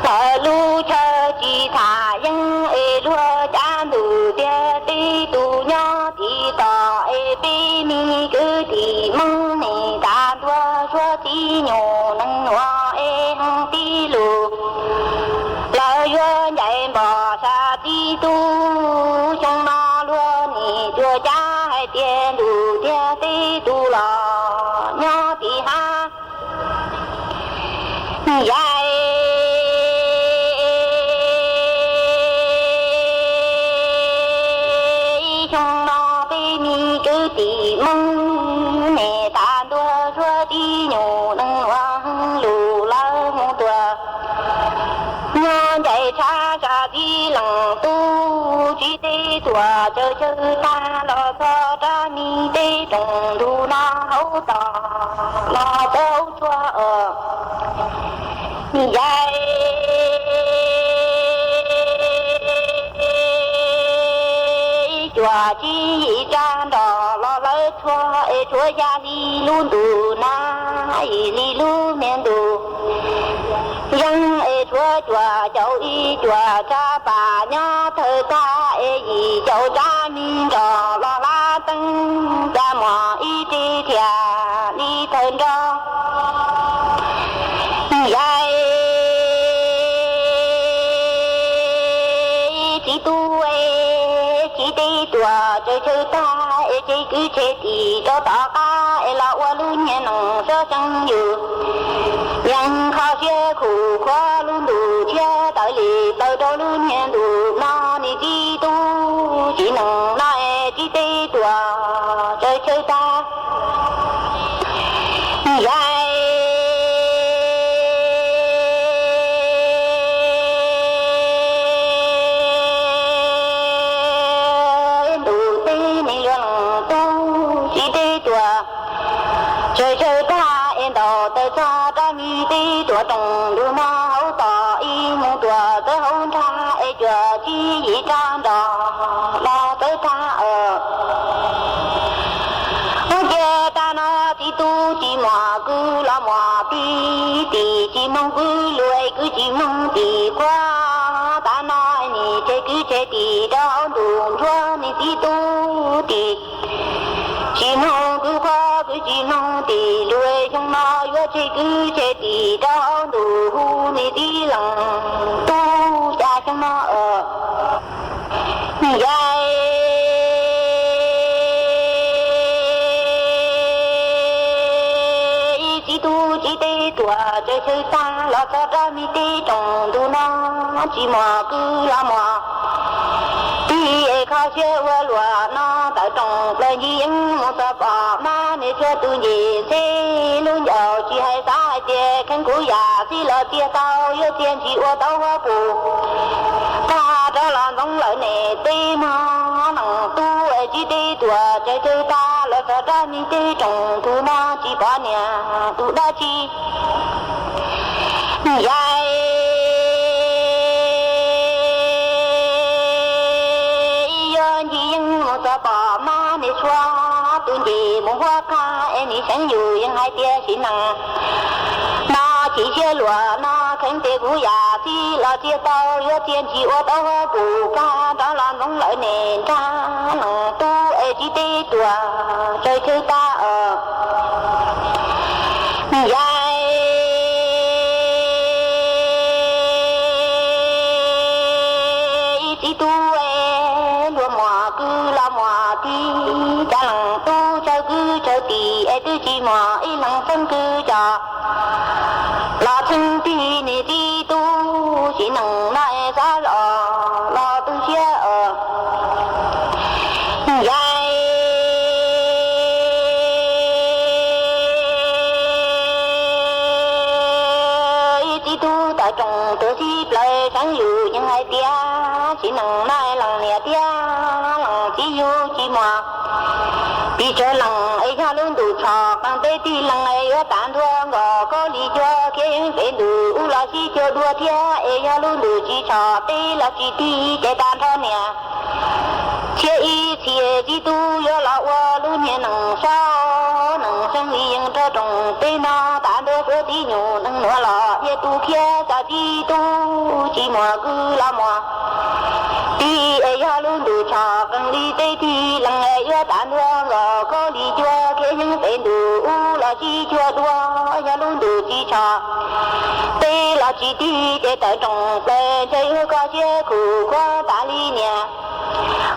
lawv lub chaw tsis tham yeeb es luag cav ntuj tiag teb tus nyob tim tod es peb me kwv tij Hmoob ne, tag ntua suav tib nyuag neeg nuav es heev tib lug lawv yuav ncaim npog sab tib tug. Xyoo no luag nim tsuas cav hais tias ntuj tiag teb tus los nyob tim hab. Yaim xyoo no peb me kwv tij Hmoob ne, tag ntua suav tib nyuag neeg ua lug lawv moog tuaj nyob ncaim tshab sab tib leeg tub, tsis teb tuam tsawv tsawv tag los txog rab me teb rooj ntug no hauv tos los txawv hauv tshuaj os. Yaim cuam tsis yim tsa nrog los lawv tshuaj es tshuav ya li lub ntuj nag, yim li lub me ntuj yeeb es tshuav cuam caum ib cuam tsa pas nyob thawj tag es yim caum rab me nrog los lab teeb ca mos ib tse thiaj li thawj nrog. Yaim txiv tub es tsis teb tuam tsawv tsawv tag es tseg kwv tseg tij rau tom qab es los ua lub niag neej sab xyoo yug. Yeej kho siab khuv khuav lub ntuj tshiab tawv li plaws rau lub niag ntuj no, niam txiv tub tsim nyog no es tsis teb tuam tsawv tsawv tag. Yaim ntuj teb me yuav leej tub tsis teb tuam tsawv tsawv tag es ntaus tawm txog rab me teb tuam rooj ntug no hauv tos ib moog tuam txawv hauv nrag es cuam tsis yim rab nrog los txawv tag. Ua ciav tag no txiv tub tsis muaj kwv los muaj tij, tij tsis moog kwv lug es kwv tsis moog tij qhuav. Tag no nim tseg kwv tseg tij rau hauv ntuj ntsuag, niam txiv tub tij tsis moog kwv qhuav, kwv tsis moog tij lug, xyoo no yuav tseg kwv tseg tij rau hauv ntuj huv, niam txiv leej tub ca xyoo no. Yaim tuam tsaws chaw tag los txog rau mi teb rooj ntu no, tsis muaj kwv los muaj tij es kho siab ua luam no tawm rooj plaws ncig yeeb mus txog pom mab niam tshuav tus ncej ntxhe lub ncaus tsis hais xav hais tias kheev kuv yam txij los txiag tau yuav txiag ntsis ua tau huab pus tag rov los ntxoov lawm ne teb mog leej tub es tsis teb tuam tsaws chaw tag los txog rau mi teb rooj ntu no tsis pom niam tus dab tsi. Yam yuav ncig yeeb mus txog pom mab niam tshuav tus ncej mus huab qab es nim xeev yus yeej hais tias sim neej no chim siab luam no kheev tias kuv yam txij los txiag tau yuav txiag ntsis ua tau huab pus tag rov los ntxoov lawm ne nrag leej tub es tsis teb tuam tsaws chaw tag os. Yam txiv tub es luag muaj kwv los muaj tij cas leej tub tsawv kwv tsawv tij es twb tsis muaj ib leeg txheeb kwv cov los txheeb tij ne txiv tub sim neej no es xav los los tu siab os. Yam txiv tub tawm rooj tuam txij plaws xeev yus yeej hais tias sim neej no leej niam thiab leej txiv yus tsis muaj pes tsawg leej es yog lub ntuj tshom qees peb tib leeg es yuav tag ntuag nkaus khaub lig cuag khiav yeeb pem ntuj ub los sib cuag dua thiab es yog lub ntuj tsis tshom peb los tsis tig ces tag nrho niam tshiab ib txhia txiv tub yuav los ua lub niag neej saub neej seej li yeej nrog rooj peb no tag ntuag xuav tib nyuag neej nuav los dhia tu khiav txog txiv tub tsis muaj kwv los muaj tij es yog lub ntuj tshom qees li peb tib leeg es yuav tag ntuag nkaus khaub lig cuag khiav yeeb pem ntuj ub los sib cuag dua yog lub ntuj tsis tshom peb los tsis tig ces tawm rooj plaws ntshe yuav kho siab khuv khuav tas li niam.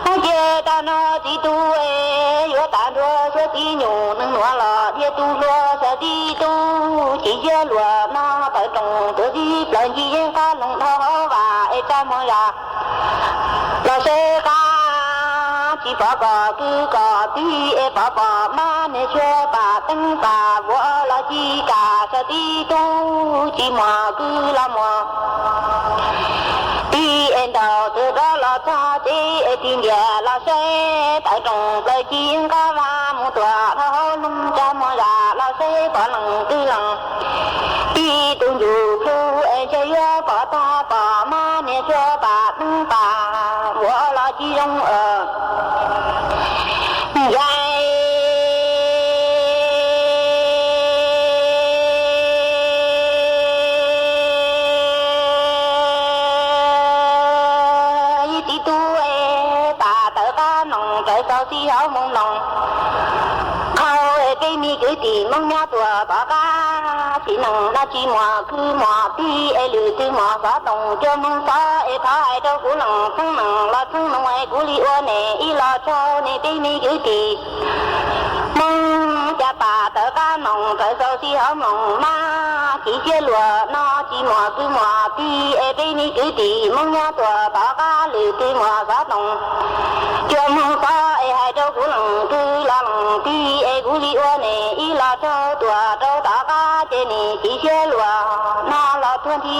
Ua ciav tag no txiv tub es yuav tag ntuag xuav tib nyuag neej nuav los dhia tu hlua xav txiv tub chim siab luam no tawm rooj tuam txij plaws ncig yeeb qab loog dhau hauv vas es tsa muag zam los saib qab tsis pom kom kwv kom tij es pom pom mab niag tshuav pam teeb pam vuam los ci kam xav txiv tub tsis muaj kwv los muaj tij es ntaus twg rov los txog tsev es tig ntiag los saib tawm rooj plaws ci nqab vaj mus tuam dhau hauv loog tsa muag zam los saib pom leej twg leej tij tus ncuj plhu es ntshe yuav pom tag pom mab niag tshuav pam teeb pam vuam los ci zoo yam txiv tub es pam tawv qab noog raws txaus txiv hauv moos noog qhau es peb me kwv tij Hmoob nyob tuaj tom qab txiv neej no tsis muaj kwv muaj tij es lwm twg muaj xov tooj cuaj moog xov es thov hais rau kuv leej txheeb neej los txheeb noog es kuv li ua niam ib los rau niam peb me kwv tij Hmoob cas pam tawv qab noog raws txaus txiv hauv moos mab txiv siab luag no tsis muaj kwv muaj tij es peb me kwv tij Hmoob nyob tuaj tom qab lwm twg muaj xov tooj cuaj moog xov es hais rau kuv leej twg los leej tij es kuv li ua niam ib los rau tuaj rau tom qab ces niam txiv siab luag no los tuag nthi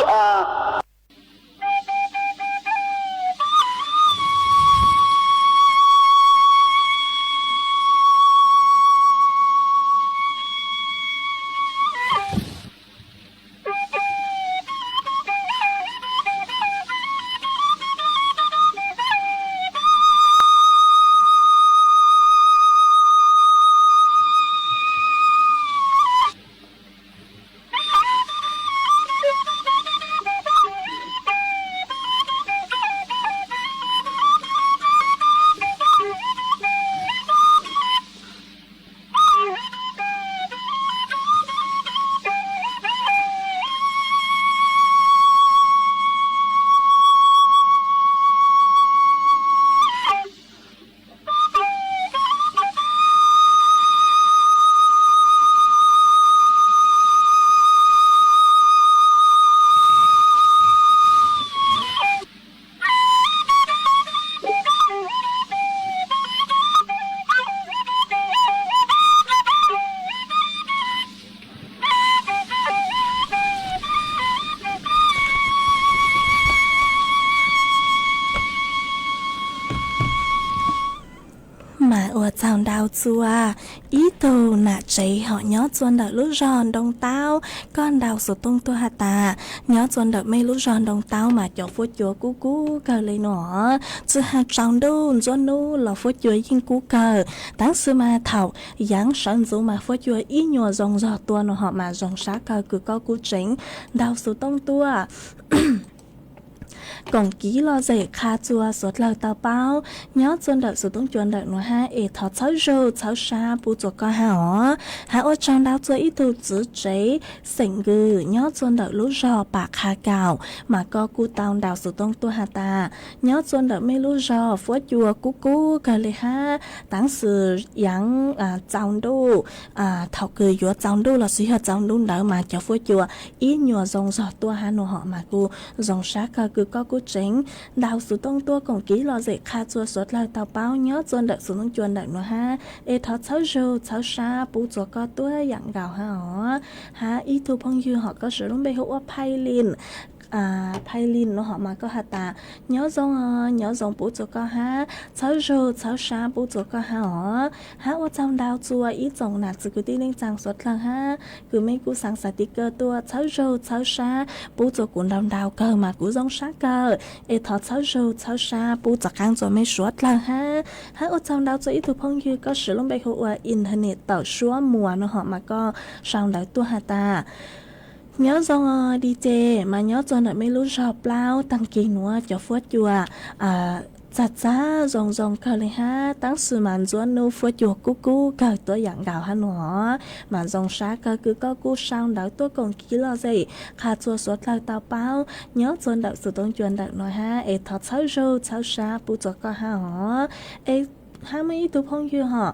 Ua tsaug ntau txhua ib tug nam tsev hom nyob txhua ntawm lub zog Ntoo Taub, koj ntaus xov tooj tuaj has tas nyob txhua ntawm mej lub zog Ntoo Taub mas cov fuab cua kub kub kawg le no. Tsi has tsaus ntuj ntxuav nub los fuab cua yeej kub kawg, tab sis mas thaum yaav sawv ntxuv mas fuab cua ib nyuas zoo zog tuaj no hom mas zoo sab kawg kws koj kuj tseev ntaus xov tooj tuaj koom kiv lom zem qha txhua suav dlawg tau paub nyob txhua ntawm xov tooj cua ntawm nuav hab es thov txhawb zug txhawb sab pub txhua koj hab os. Hab ua tsaug ntau txhua ib tug txiv tsev xeem Nkws nyob txhua ntawm lub zog Pam Qha Kaum mas koj kuj tau ntaus xov tooj tuaj has tas nyob txhua ntawm mej lub zog fuab cua kub kub kawg le hab, tab sis yaav tsaus ntuj, thaum kws yuav tsaus ntuj los sis yog tsaus ntuj ntawd mas cov fuab cua ib nyuas zoo zog tuaj hab no hom mas kuj zoo sab kawg kws koj kuj tseev ntaus xov tooj tuaj koom kiv lom zem qha txhua suav dlawg tau paub nyob txhua ntawm xov tooj cua ntawm nuav hab es thov txhawb zug txhawb sab pub txhua koj tuab yaam nkaus hab os. Hab ib tug phooj ywg hom koj suav lub npe hu ua Phaj Lin, Phaj Lin no hom mas koj has tas nyob zoo, nyob zoo pub txhua koj hab, txhawb zug txhawb sab pub txhua koj hab os. Hab ua tsaug ntau txhua ib tsoom nam txiv kwv tij neej tsaa suav dlawg hab kws mej kuj xaav xav tiv kaw tuaj txhawb zug txhawb sab pub txhua kuv ntau ntau kawg mas kuv zoo sab kawg es thov txhawb zug txhawb sab pub txhua qaab txhua mej suav dlawg hab. Hab ua tsaug ntau txhua ib tug phooj ywg koj suav lub npe hu ua Internet Tawm Suab Muas no hom mas koj sau ntawv tuaj has tas nyob zoo os di ces mas nyob txhua ntawm mej lub zog plaub taag kis nuav cov fuab cua txag txag zoo zoo kawg le hab, tab sis mas ntxuav nub fuab cua kub kub kawg tuab yaam nkaus hab no. Mas zoo sab kawg kws koj kuj sau ntawv tuaj koom kiv lom zem qha txhua suav dlawg tau paub nyob txhua ntawm xov tooj cua ntawm nuav hab es thov txhawb zug txhawb sab pub txhua koj hab os. Es hab muaj ib tug phooj ywg hom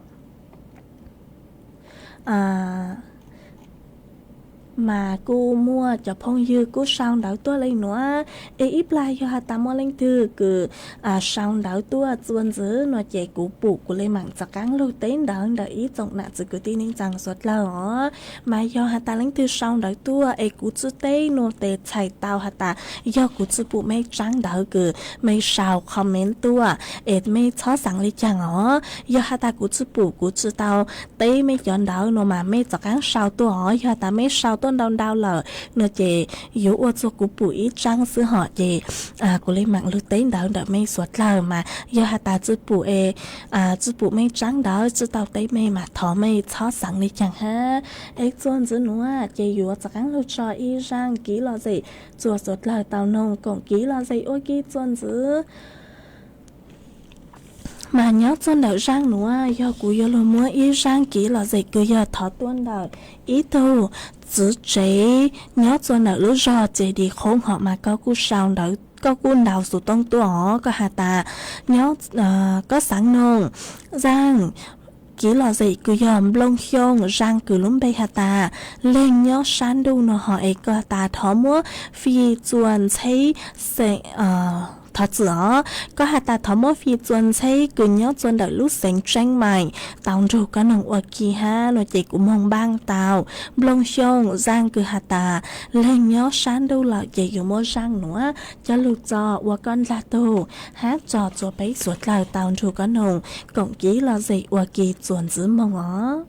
mas kuj muaj cov phooj ywg kuj sau ntawv tuaj le nuav, es ib plag yog has tas muaj leej twg kws sau ntawv tuaj txuas ntxiv no ces kuv pum kuv le maam txhua qaab lug teb ntawv ntawm ib tsoom nam txiv kwv tij neej tsaa suav dlawg os. Mas yog has tas leej twg sau ntawv tuaj es kuv tsi teb no tes txhais tau has tas yog kuv tsi pum mej tsaab ntawv kws mej sau comment tuaj es mej txhob xaav le caag os. Yog has tas kuv tsi pum kuv tsi tau teb mej cov ntawv no mas mej txhua qaab sau tuaj os. Yog has tas mej sau tuaj ntau ntau lawm no ces yuav ua txug kuv pum ib tsaab xwb hom ces kuv le maam lug teb ntawv ntawm mej suav dlawg. Mas yog has tas tsi pum es tsi pum mej tsaab ntawv tsi tau teb mej mas thov mej txhob xaav le caag hab. Es txuas ntxiv nuav ces yuav txhua qaab lug tso ib zaaj kiv lom zem txhua suav dlawg tau noog koom kiv lom zem ua ke txuas ntxiv. Mas nyob txhua ntawm zaaj nuav yog kuv yuav lug muab ib zaaj kiv lom zem kws yog thov tuaj ntawm ib tug txiv tsev nyob txhua ntawm lub zog Ces Dis Qhoob hom mas koj kuj sau ntawv, koj kuj ntaus xov tooj tuaj os, koj has tas nyob, koj xaav noog zaaj kiv lom zem kws yog Nplooj Xyooj, zaaj kws lub npe has tas Leeg Nyob Sab Ntuj no hom es koj has tas thov muab fij txuas ntxheb xeem, thov txim os, koj has tas thov muab fij txuas ntxheb kws nyob txhua ntawm lub xeev Tseeb Mais tau nrug koj noog ua ke hab no ces kuv moog npaaj tau Nplooj Xyooj zaaj kws has tas Leeg Nyob Sab Ntuj lawm ces yuav muab zaaj nuav coj lug tso ua koj ndlag tug hab tso txua peb suav dlawg tau nrug koj noog koom kiv lom zem ua ke txuas ntxiv moog os.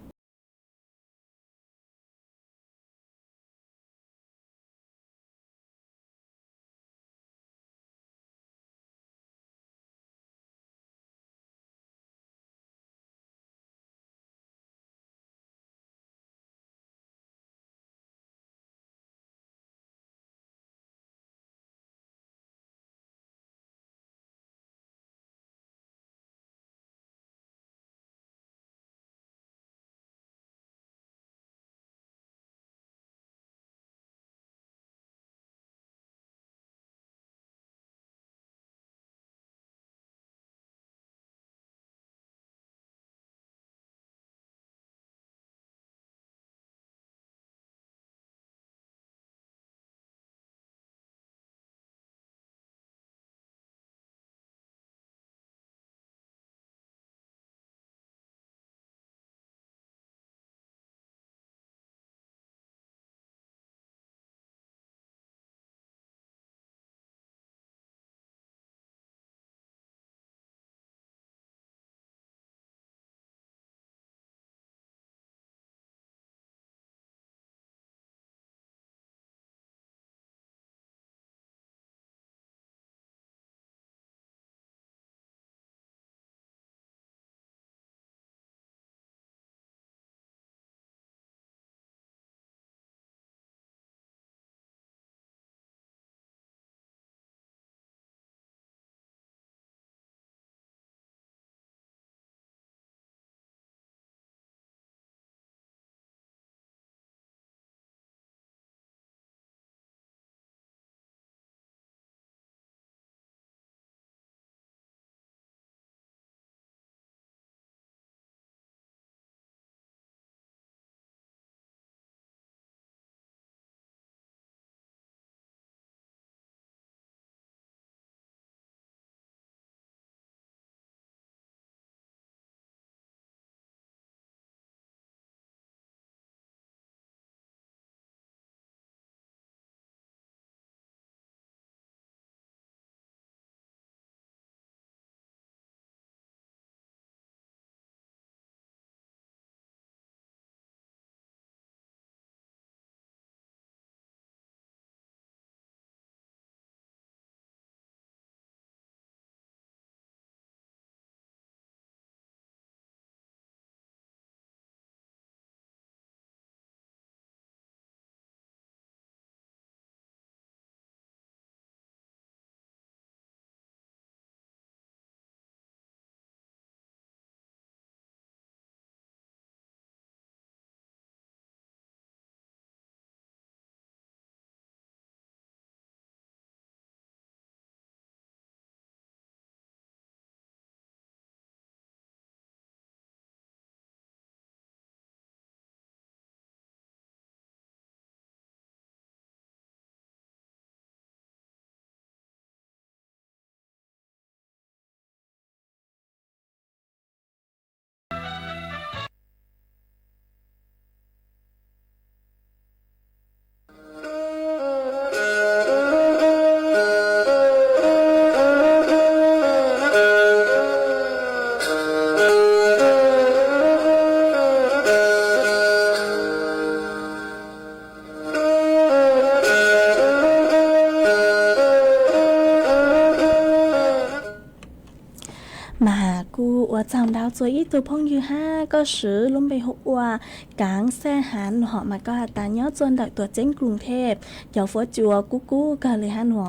Txua ib tug phooj ywg hab koj swv lub npe hu ua Kaav Xaj Hav no hom mas koj has tas nyob txua ntawm Tuam Ceeb Koom Thev, cov fuab cua kub kub kawg li hab no.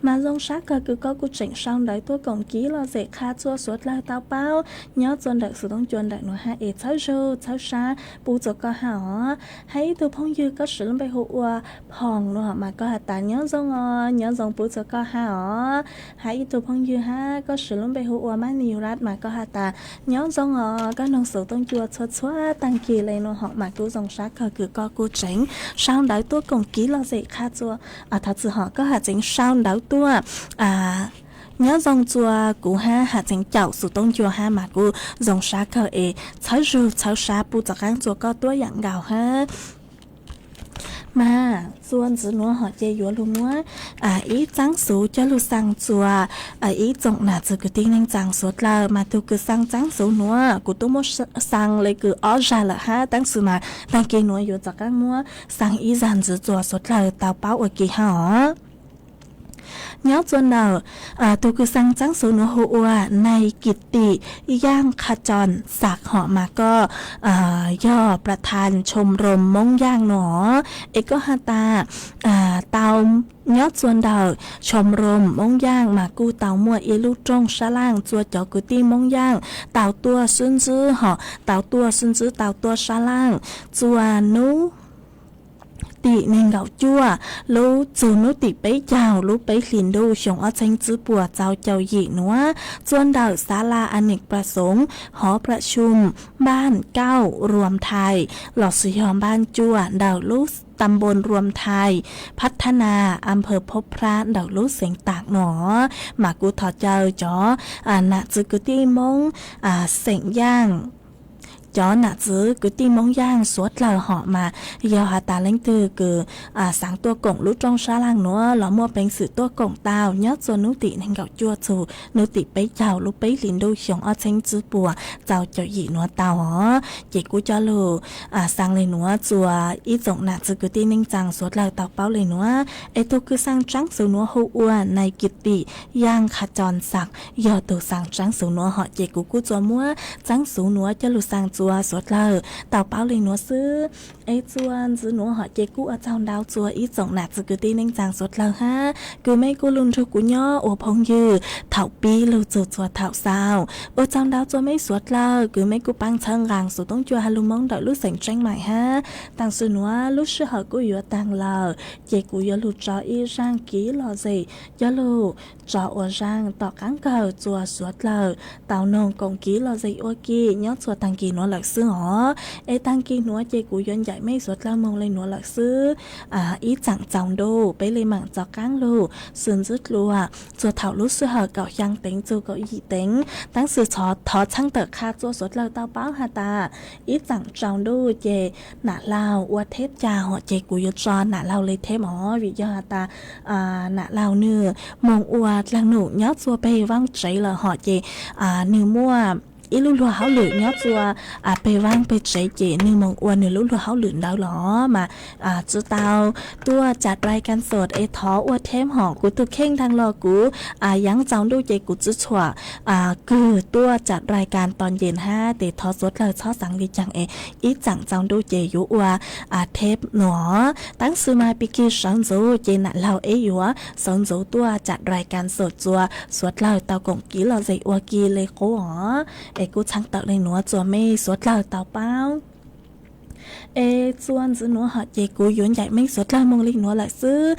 Mas zoo sab kawg kws koj kuj tseem sau ntawv tuaj koom kib lom zem qha txua suav dlawg tau paub nyob txua ntawm xuv tooj cua ntawm nuav hab es txhawb zug txhawb sab pub txua koj hab os. Hab ib tug phooj ywg koj swv lub npe hu ua Phoo no hom mas koj has tas nyob zoo os, nyob zoo pub txua koj hab os. Hab ib tug phooj ywg hab koj swv lub npe hu ua Mab Ni Ras mas koj has tas nyob zoo os, koj noog xuv tooj cua txhua txhua taag kis le no hom mas kuj zoo sab kawg kws koj kuj tseem sau ntawv tuaj koom kib lom zem qha txua, thov txim hom koj has tseem sau ntawv tuaj nyob zoo txua kuv hab has tseem caum xuv tooj cua hab mas kuj zoo sab kawg es txhawb zug txhawb sab pub txav qaab txua koj tuab yaam nkaus hab. Mas txua ntxiv nuav hom ces yuav lug muab ib txaab xuv coj lug xaa txua ib tsoom nam txiv kwv tij neej tsaa suav dlawg. Mas tug kws xaa txaab xuv nuav kuv tub muab xaa le kws ob zag lawm hab, tab sis mas taag kis nuav yuav txav qaab muab xaa ib zag ntxiv txua suav dlawg tau paub ua ke hab os. Nyob txua ntawm tug kws xaa txaab xuv nuav hu ua Nais Kim Tim Yaaj Qha Coos Xas hom mas koj yog ประธานชมรม Moob Yaaj no es koj has tas tau nyob txua ntawm ชมรม Moob Yaaj mas kuj tau muaj ib lub rooj sab laaj txua cov kwv tij Moob Yaaj tau tuaj sib ntsib hom tau tuaj sib ntsib tau tuaj sab laaj txua nub tim neeg nkaum cuaj lub txug nub tim peb caug lub peb hlis ntuj xyoo ob txheeb tsib puas txaus caum yim nuav txua ntawm ศาลาอเนกประสงค์ หอประชุมบ้านเก้า รวมไทย lossis yog npaaj cuaj ntawm lub ตำบลรวมไทย พัฒนา อำเภอพบพระ ntawm lub xeev Taam no mas kuj thov caw cov nam txiv kwv tij Moob xeem Yaaj, cov nam txiv kwv tij Moob Yaaj suav dlawg hom mas yog has tas leej twg kws xaav tuaj koom lub rooj sab laaj nuav los muaj peev xwm tuaj koom tau nyob txua nub tim neeg nkaum cuaj txug nub tim peb caug lub peb hlis ntuj xyoo ob txheeb tsib puas txaus caum yim nuav tau os. Ces kuv coj lug xaa le nuav txua ib tsoom nam txiv kwv tij neej tsaa suav dlawg tau paub le nuav es tug kws xaa tsaab xuv nuav hu ua Nais Kim Tim Yaaj Qha Coos Xas yog tug xaa tsaab xuv nuav hom ces kuv kuj txua muab tsaab xuv nuav coj lug xaa txua suav dlawg tau paub le nuav xwb. Es txua ntxiv nuav hom ces kuj ua tsaug ntau txua ib tsoom nam txiv kwv tij neej tsaa suav dlawg hab kws mej kuj lug nrug kuv nyob ua phooj ywg thaum pib lug txug txua thaum xaus. Ua tsaug ntau txua mej suav dlawg kws mej kuj paab txhawb nqaa xuv tooj cua has lug Moob ntawm lub xeem Tseeb Maim hab. Taam sim nuav lub sij hawm kuj yuav taag lawm ces kuv yuav lug tso ib zaaj kib lom zem coj lug tso ua zaaj tom qaab kawg txua suav dlawg tau noog koom kib lom zem ua ke nyob txua taag kis nuav lawm xwb os. Es taag kis nuav ces kuv yuav ncaim mej suav dlawg moog le nuav lawm xwb. Ib tsaam tsaus ntuj peb le maam txav qaab lug sib ntsib dlua txua thaum lub sij hawm kaum xyaa teev txug kaum yim teev. Tab sis thov txhawb tawm qha txua suav dlawg tau paub has tas ib tsaam tsaus ntuj ces nam laug ua theb ca hom ces kuv yuav tso nam laug le theb os, vim yog has tas nam laug nwg moog ua dlaag num nyob txua peg vaab tsev lawm hom ces nwg muaj ib lub luag hauj lwm nyob txua peg vaab peg tsev ces nwg moog ua nwg lub luag hauj lwm ntawd los mas tsi tau tuaj tsa dai kas xom es thov ua theb hom. Kuv tug kheej taag los kuv yaav tsaus ntuj ces kuv tsi tshua kws tuaj tsa dai kas tos nce hab tes thov suav dlawg txhob xaav le caag es ib tsaam tsaus ntuj ces yuav ua theb no. Tab sis mas pig kig sawv ntxuv ces nam laug eb yuav sawv ntxuv tuaj tsa dai kas xom txua suav dlawg tau koom kib lom zem ua ke le qub os. Es kuj txhawb tawm le nuav txua mej suav dlawg tau paub. Es txua ntxiv nuav hom ces kuv yuav ncaim mej suav dlawg moog le nuav lawm xwb.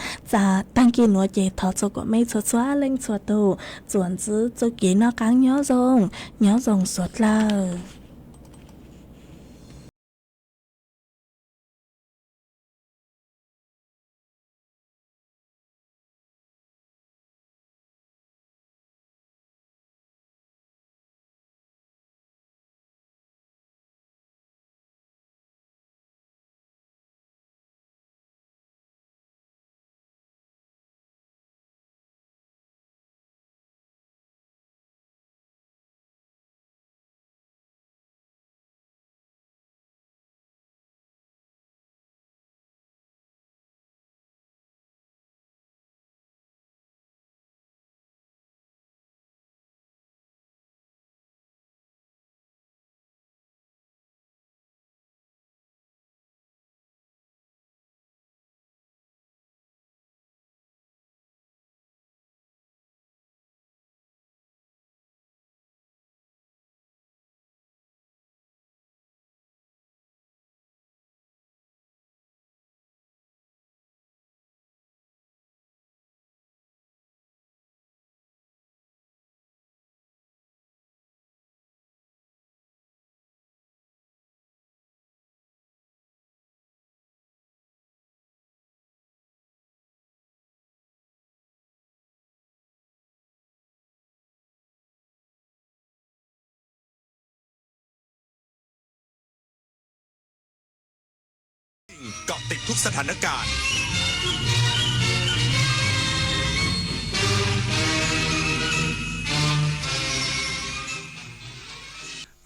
Taag kis nuav ces thov txua kuas mej txhua txhua leej txhua tug txuas ntxiv txuj kev noj qaab nyob zoo, nyob zoo suav dlawg. เกาะติดทุกสถานการณ์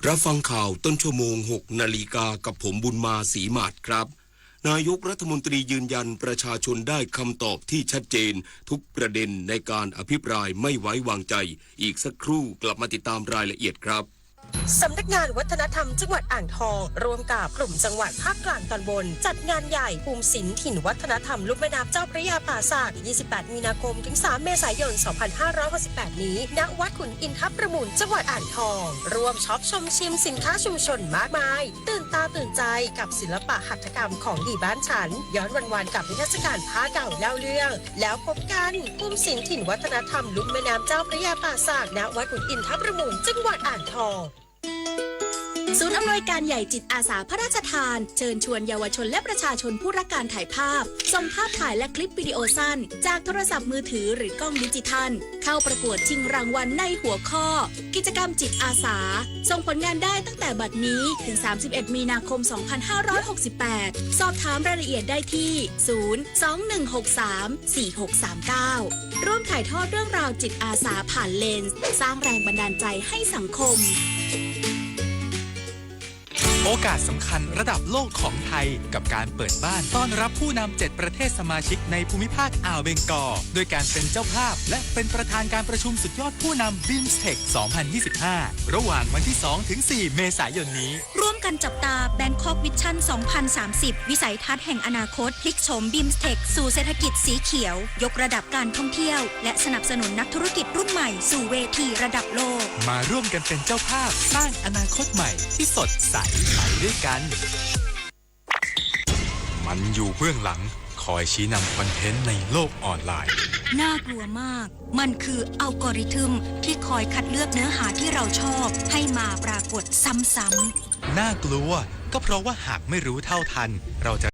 รับฟังข่าวต้นชั่วโมง หกนาฬิกา กับผมบุญมา ศรีหมาดครับ นายกรัฐมนตรียืนยันประชาชนได้คำตอบที่ชัดเจนทุกประเด็นในการอภิปรายไม่ไว้วางใจ อีกสักครู่กลับมาติดตามรายละเอียดครับ สำนักงานวัฒนธรรมจังหวัดอ่างทอง ร่วมกับกลุ่มจังหวัดภาคกลางตอนบน จัดงานใหญ่ภูมิศิลป์ถิ่นวัฒนธรรมลุ่มแม่น้ำเจ้าพระยาป่าสัก ยี่สิบแปด มีนาคม ถึง สาม เมษายน สองพันห้าร้อยหกสิบแปด นี้ ณ วัดขุนอินทประมูล จังหวัดอ่างทอง ร่วมช็อปชมชิมสินค้าชุมชนมากมาย ตื่นตาตื่นใจกับศิลปะหัตถกรรมของดีบ้านฉัน ย้อนวันๆ กับนิทรรศการผ้าเก่าเล่าเรื่อง แล้วพบกัน ภูมิศิลป์ถิ่นวัฒนธรรมลุ่มแม่น้ำเจ้าพระยาป่าสัก ณ วัดขุนอินทประมูล จังหวัดอ่างทอง ศูนย์อำนวยการใหญ่จิตอาสาพระราชทาน เชิญชวนเยาวชนและประชาชนผู้รักการถ่ายภาพ ส่งภาพถ่ายและคลิปวิดีโอสั้น จากโทรศัพท์มือถือหรือกล้องดิจิทัล เข้าประกวดชิงรางวัลในหัวข้อ กิจกรรมจิตอาสา ส่งผลงานได้ตั้งแต่บัดนี้ถึง สามสิบเอ็ด มีนาคม สองพันห้าร้อยหกสิบแปด สอบถามรายละเอียดได้ที่ ศูนย์ สอง หนึ่ง หก สาม สี่ หก สาม เก้า ร่วมถ่ายทอดเรื่องราวจิตอาสาผ่านเลนส์ สร้างแรงบันดาลใจให้สังคม โอกาสสำคัญระดับโลกของไทย กับการเปิดบ้านต้อนรับผู้นำ เจ็ด ประเทศสมาชิกในภูมิภาคอ่าวเบงกอล ด้วยการเป็นเจ้าภาพ และเป็นประธานการประชุมสุดยอดผู้นำ บีมสเทค สองพันยี่สิบห้า ระหว่างวันที่ สอง ถึง สี่ เมษายนนี้ ร่วมกันจับตา Bangkok Vision สองพันสามสิบ วิสัยทัศน์แห่งอนาคต พลิกโฉม บีมสเทค สู่เศรษฐกิจสีเขียว ยกระดับการท่องเที่ยว และสนับสนุนนักธุรกิจรุ่นใหม่สู่เวทีระดับโลก มาร่วมกันเป็นเจ้าภาพสร้างอนาคตใหม่ที่สดใสไปด้วยกัน มันอยู่เบื้องหลัง คอยชี้นำคอนเทนต์ในโลกออนไลน์ น่ากลัวมาก มันคืออัลกอริทึมที่คอยคัดเลือกเนื้อหาที่เราชอบให้มาปรากฏซ้ำๆ น่ากลัว ก็เพราะว่าหากไม่รู้เท่าทัน เราจะ